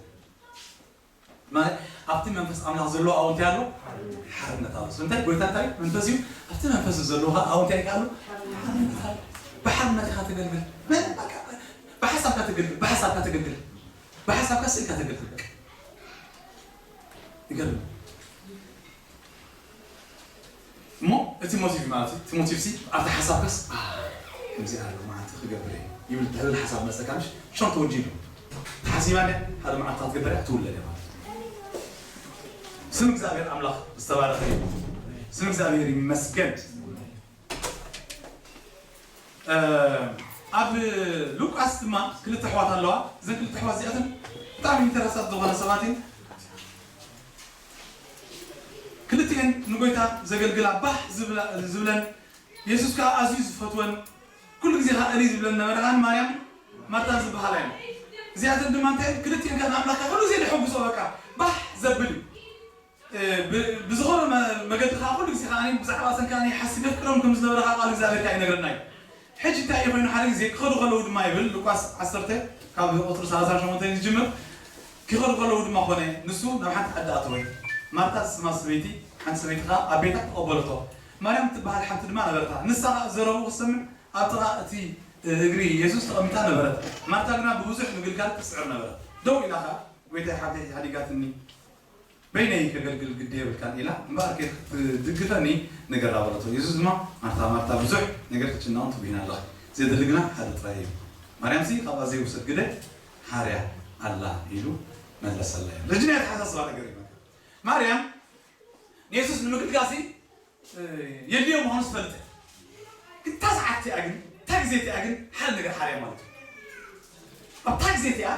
ማለት ኣብቲ መንፈስ ኣምላኽ ዘለዎ ኣብኡ እንታይ ኣሎ? ሓርነት ኣሎ። ስለምንታይ? ጎይታ እንታይ እዩ? መንፈስ እዩ። ኣብቲ መንፈስ ዘለዎ ኸዓ ኣብኡ እንታይ ኣሎ? ሓርነት ኣሎ። ብሓርነት ኢኻ ተገልግል። መን በቃ ብሓሳብካ ተገልግል፣ ብሓሳብካ ተገልግል። ብሓሳብካ ስኢልካ ተገልግል። በቃ። ይገርም። እሞ እቲ ሞቲቭ ማለት እዩ። እቲ ሞቲቭ ሲ ኣብቲ ሓሳብካስ፣ "ኣ፣ ከምዚ ኣሎ፣ መዓልቲ ክገብር እየ" ይብል፣ ዝብል ሓሳብ መጸካ፣ ምሽ? ሸም ተወጂሉ። ተሓሲባ እንድያ፣ ሓደ መዓልቲ ክትግበር እያ፣ ትውለድ እያ ማለት እዩ። ስም እግዚኣብሔር ኣምላኽ ዝተባረኸ እዩ። ስም እግዚኣብሔር ይመስገን። እ፣ ኣብ ሉቃስ ድማ ክልተ ኣሕዋት ኣለዋ። እዘን ክልተ ኣሕዋት እዚኣተን ብጣዕሚ ኢንተረሳት ዝኾነ ሰባት እየን። ንጎይታ ዘገልግላ ባህ ዝብላ- ዝብለን የሱስ ከዓ ኣዝዩ ዝፈትወን ኩሉ ግዜ ከዓ እልይ ዝብለን ነበረ። ከዓን ማርያም ማርታን ዝበሃላ እዮም። እዚኣተን ድማ እንታይ ክልቲኤን ከዓ ንኣምላኽ ከዓ ኩሉ ግዜ ደሐጉሶ በቃ ባህ ዘብል እዩ። እ፣ ብ- ብዝኾነ መ- መገዲ ከዓ ኩሉ ግዜ ከዓ ብዛዕባ እተን ከዓ ሓሲብ የፍቅረን ከም ዝነበረ ከዓ ቃል እግዚኣብሔር ከዓ ይነግረና እዩ። ሕጂ እንታይ እዩ ኮይኑ ሓደ ግዜ ክኸዱ ከለዉ ድማ ይብል ሉቃስ ዓሰርተ ካብ ቁፅሪ ሰላሳ ሸሞንተ ዝጅምር። ክኸዱ ከለዉ ድማ ኾነ ንሱ ናብ ሓንቲ ዓዲ ኣተወ። ማርታ ዝስማ ሰበይቲ ሓንቲ ሰበይቲ ከዓ ኣብ ቤታ ተቐበለቶ። ማርያም ትበሃል ሓንቲ ድማ ነበረታ። ንሳ ከዓ ዘረብኡ ክትሰምዕ ኣብ ጥቓ እቲ እግሪ የሱስ ተቐሚጣ ነበረት። ማርታ ግና ብብዙሕ ምግልጋል ትስዕር ነበረት። ደው ኢላ ከዓ ጎይታይ ሓብተይ ሓዲጋትኒ በይነይ ከገልግል ግዲ የብልካን ኢላ እምበኣር ክትድግፈኒ ንገራ በለቶ። የሱስ ድማ ማርታ ማርታ ብዙሕ ነገር ክትጭነቕን ትጉህን ኣለኺ፣ ዘድሊ ግና ሓደ ጥራይ እዩ። ማርያምሲ ካብኣ ዘይውሰድ ግደ ሓርያ ኣላ ኢሉ መለሰላ እዩ። ልጅና የተሓሳስባ ነገር እዩ። ማርያም ንየሱስ ንምግልጋሲ የድልዮ ምዃኑ ዝፈልጥ እያ። ግን እታ ሰዓት እቲኣ ግን እታ ግዜ እቲኣ ግን ሓደ ነገር ሓርያ ማለት እዩ። ኣብታ ግዜ እቲኣ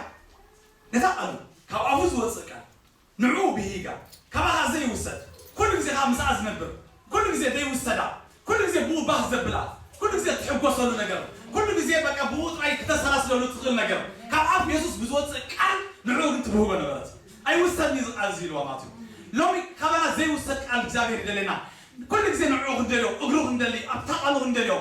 ነታ ቃሉ ካብ ኣፉ ዝወፅእ ቃል ንዕኡ ብሂጋ ካባኻ ዘይውሰድ ኩሉ ግዜ ካብ ምስኣ ዝነብር ኩሉ ግዜ ዘይውሰዳ ኩሉ ግዜ ብኡ ባህ ዘብላ ኩሉ ግዜ ትሕጎሰሉ ነገር ኩሉ ግዜ በቃ ብኡ ጥራይ ክተሰላስለሉ ትኽእል ነገር ካብ ኣፍ የሱስ ብዝወፅእ ቃል ንዕኡ ግን ትብህጎ ነበረት። ኣይውሰድን እዩ ዝቃል እዚ ኢልዋ ማለት እዩ። ሎሚ ካባና ዘይውሰድ ቃል እግዚኣብሔር ይደለና። ኩሉ ግዜ ንዕኡ ክንደልዮ እግሩ ክንደሊ ኣብታ ቃሉ ክንደልዮ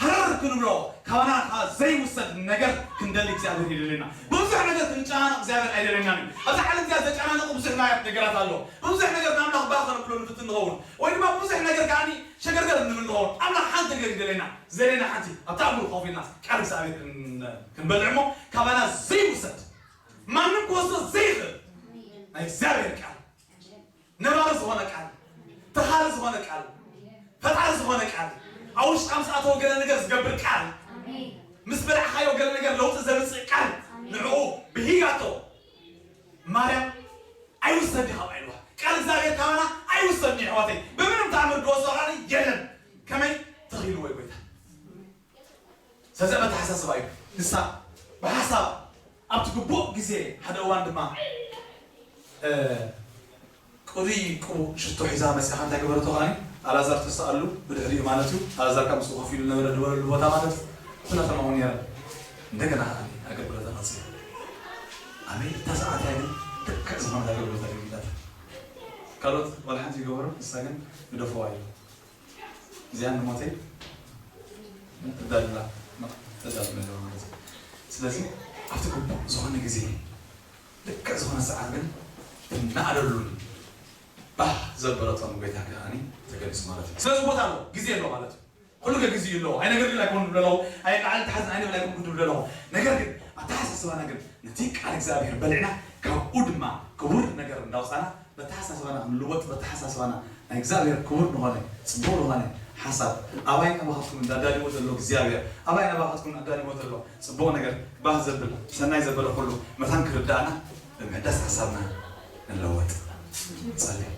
ሃረር ክንብሎ ካባና ካብ ዘይውሰድ ነገር ክንደሊ እግዚኣብሔር ይደለና። ብዙሕ ነገር ክንጨናነቕ እግዚኣብሔር ኣይደለናን እዩ። ኣብዛ ዓለም እዚኣ ዘጨናንቑ ብዙሕ ናያት ነገራት ኣሎ። ብዙሕ ነገር ንኣምላኽ ባህ ከነብሎ ንፍትን ንኸውን ወይ ድማ ብዙሕ ነገር ከዓኒ ሸገርገር እንብል ንኸውን። ኣምላኽ ሓንቲ ነገር ይደለና። ዘሌና ሓንቲ ኣብታ እግሩ ኮፍ ኢልና ቃል እግዚኣብሔር ክን- ክንበልዕ እሞ ካባና ዘይውሰድ ማንም ክወስዶ ዘይኽእል ናይ እግዚኣብሔር ቃል ነባሪ ዝኾነ ቃል ተኻሪ ዝኾነ ቃል ፈጣሪ ዝኾነ ቃል ኣብ ውሽጥካ ምስ ኣተወ ገለ ነገር ዝገብር ቃል ምስ በላዕካዮ ገለ ነገር ለውጢ ዘምፅእ ቃል ንዕኡ ብሂጋቶ ማርያም ኣይውሰድ ኢኻ ኢልዋ። ቃል እግዚኣብሔር ካባና ኣይውሰድን እዩ ኣሕዋተይ። ብምንም ተኣምር ዝወሰዶ ቃል የለን። ከመይ ተኽኢልዎ እዩ ጎይታ። ስለዚ መተሓሳስባ እዩ። ንሳ ብሓሳብ ኣብቲ ግቡእ ግዜ ሓደ እዋን ድማ እ፣ ቅዱይ ቅቡእ ሽቶ ሒዛ መፅያ እንታይ ገበረቶ ከዓኒ ኣላዛር ተስኣሉ ብድሕሪኡ ማለት እዩ። ኣላዛር ካብ ምስኡ ኮፍ ኢሉ ነበረ ዝበለሉ ቦታ ማለት እዩ። ኩላቶም ኣብኡ ነይረን። እንደገና ከዓኒ ኣገልግሎታ ቀፂላ። ኣሜን። እታ ሰዓት እያ ግን ልክዕ ዝኾነት ኣገልግሎት ኣገልጊላታ። ካልኦት ዋላ ሓንቲ ይገበሩ ንሳ ግን ግደፍዋ እዩ። እዚኣ ንሞተይ ተዳልላ ተዳልላ ኣለዋ ማለት እዩ። ስለዚ ኣብቲ ግቡእ ዝኾነ ግዜ ልክዕ ዝኾነ ሰዓት ግን ትናኣደሉን ባህ ዘበለቶም ጎይታ ከዓኒ ተገሊጹ ማለት እዩ። ስለዚ ቦታ ኣሎ፣ ግዜ ኣሎ ማለት እዩ። ኩሉ ግዜ ኣለዎ። ኣይነገርግል ኣይኮን ንብሎ ኣለኹ፣ ኣይቃዓል ተሓዝን ኣይንብል ኣይኮን ንብል ኣለኹ። ነገር ግን ኣተሓሳስባና ግን ነቲ ቃል እግዚኣብሔር በሊዕና ካብኡ ድማ ክቡር ነገር እንዳውፃና በተሓሳስባና ክንልወጥ በተሓሳስባና ናይ እግዚኣብሔር ክቡር ዝኾነ ፅቡቕ ዝኾነ ሓሳብ ኣባይ ናባኻትኩም እንዳዳልዎ ዘሎ እግዚኣብሔር ኣባይ ናባኻትኩም እንዳዳልዎ ዘሎ ፅቡቕ ነገር ባህ ዘብል ሰናይ ዘበለ ኩሉ መታን ክርዳእና ብምሕዳስ ሓሳብና ንለወጥ። ጸልይ።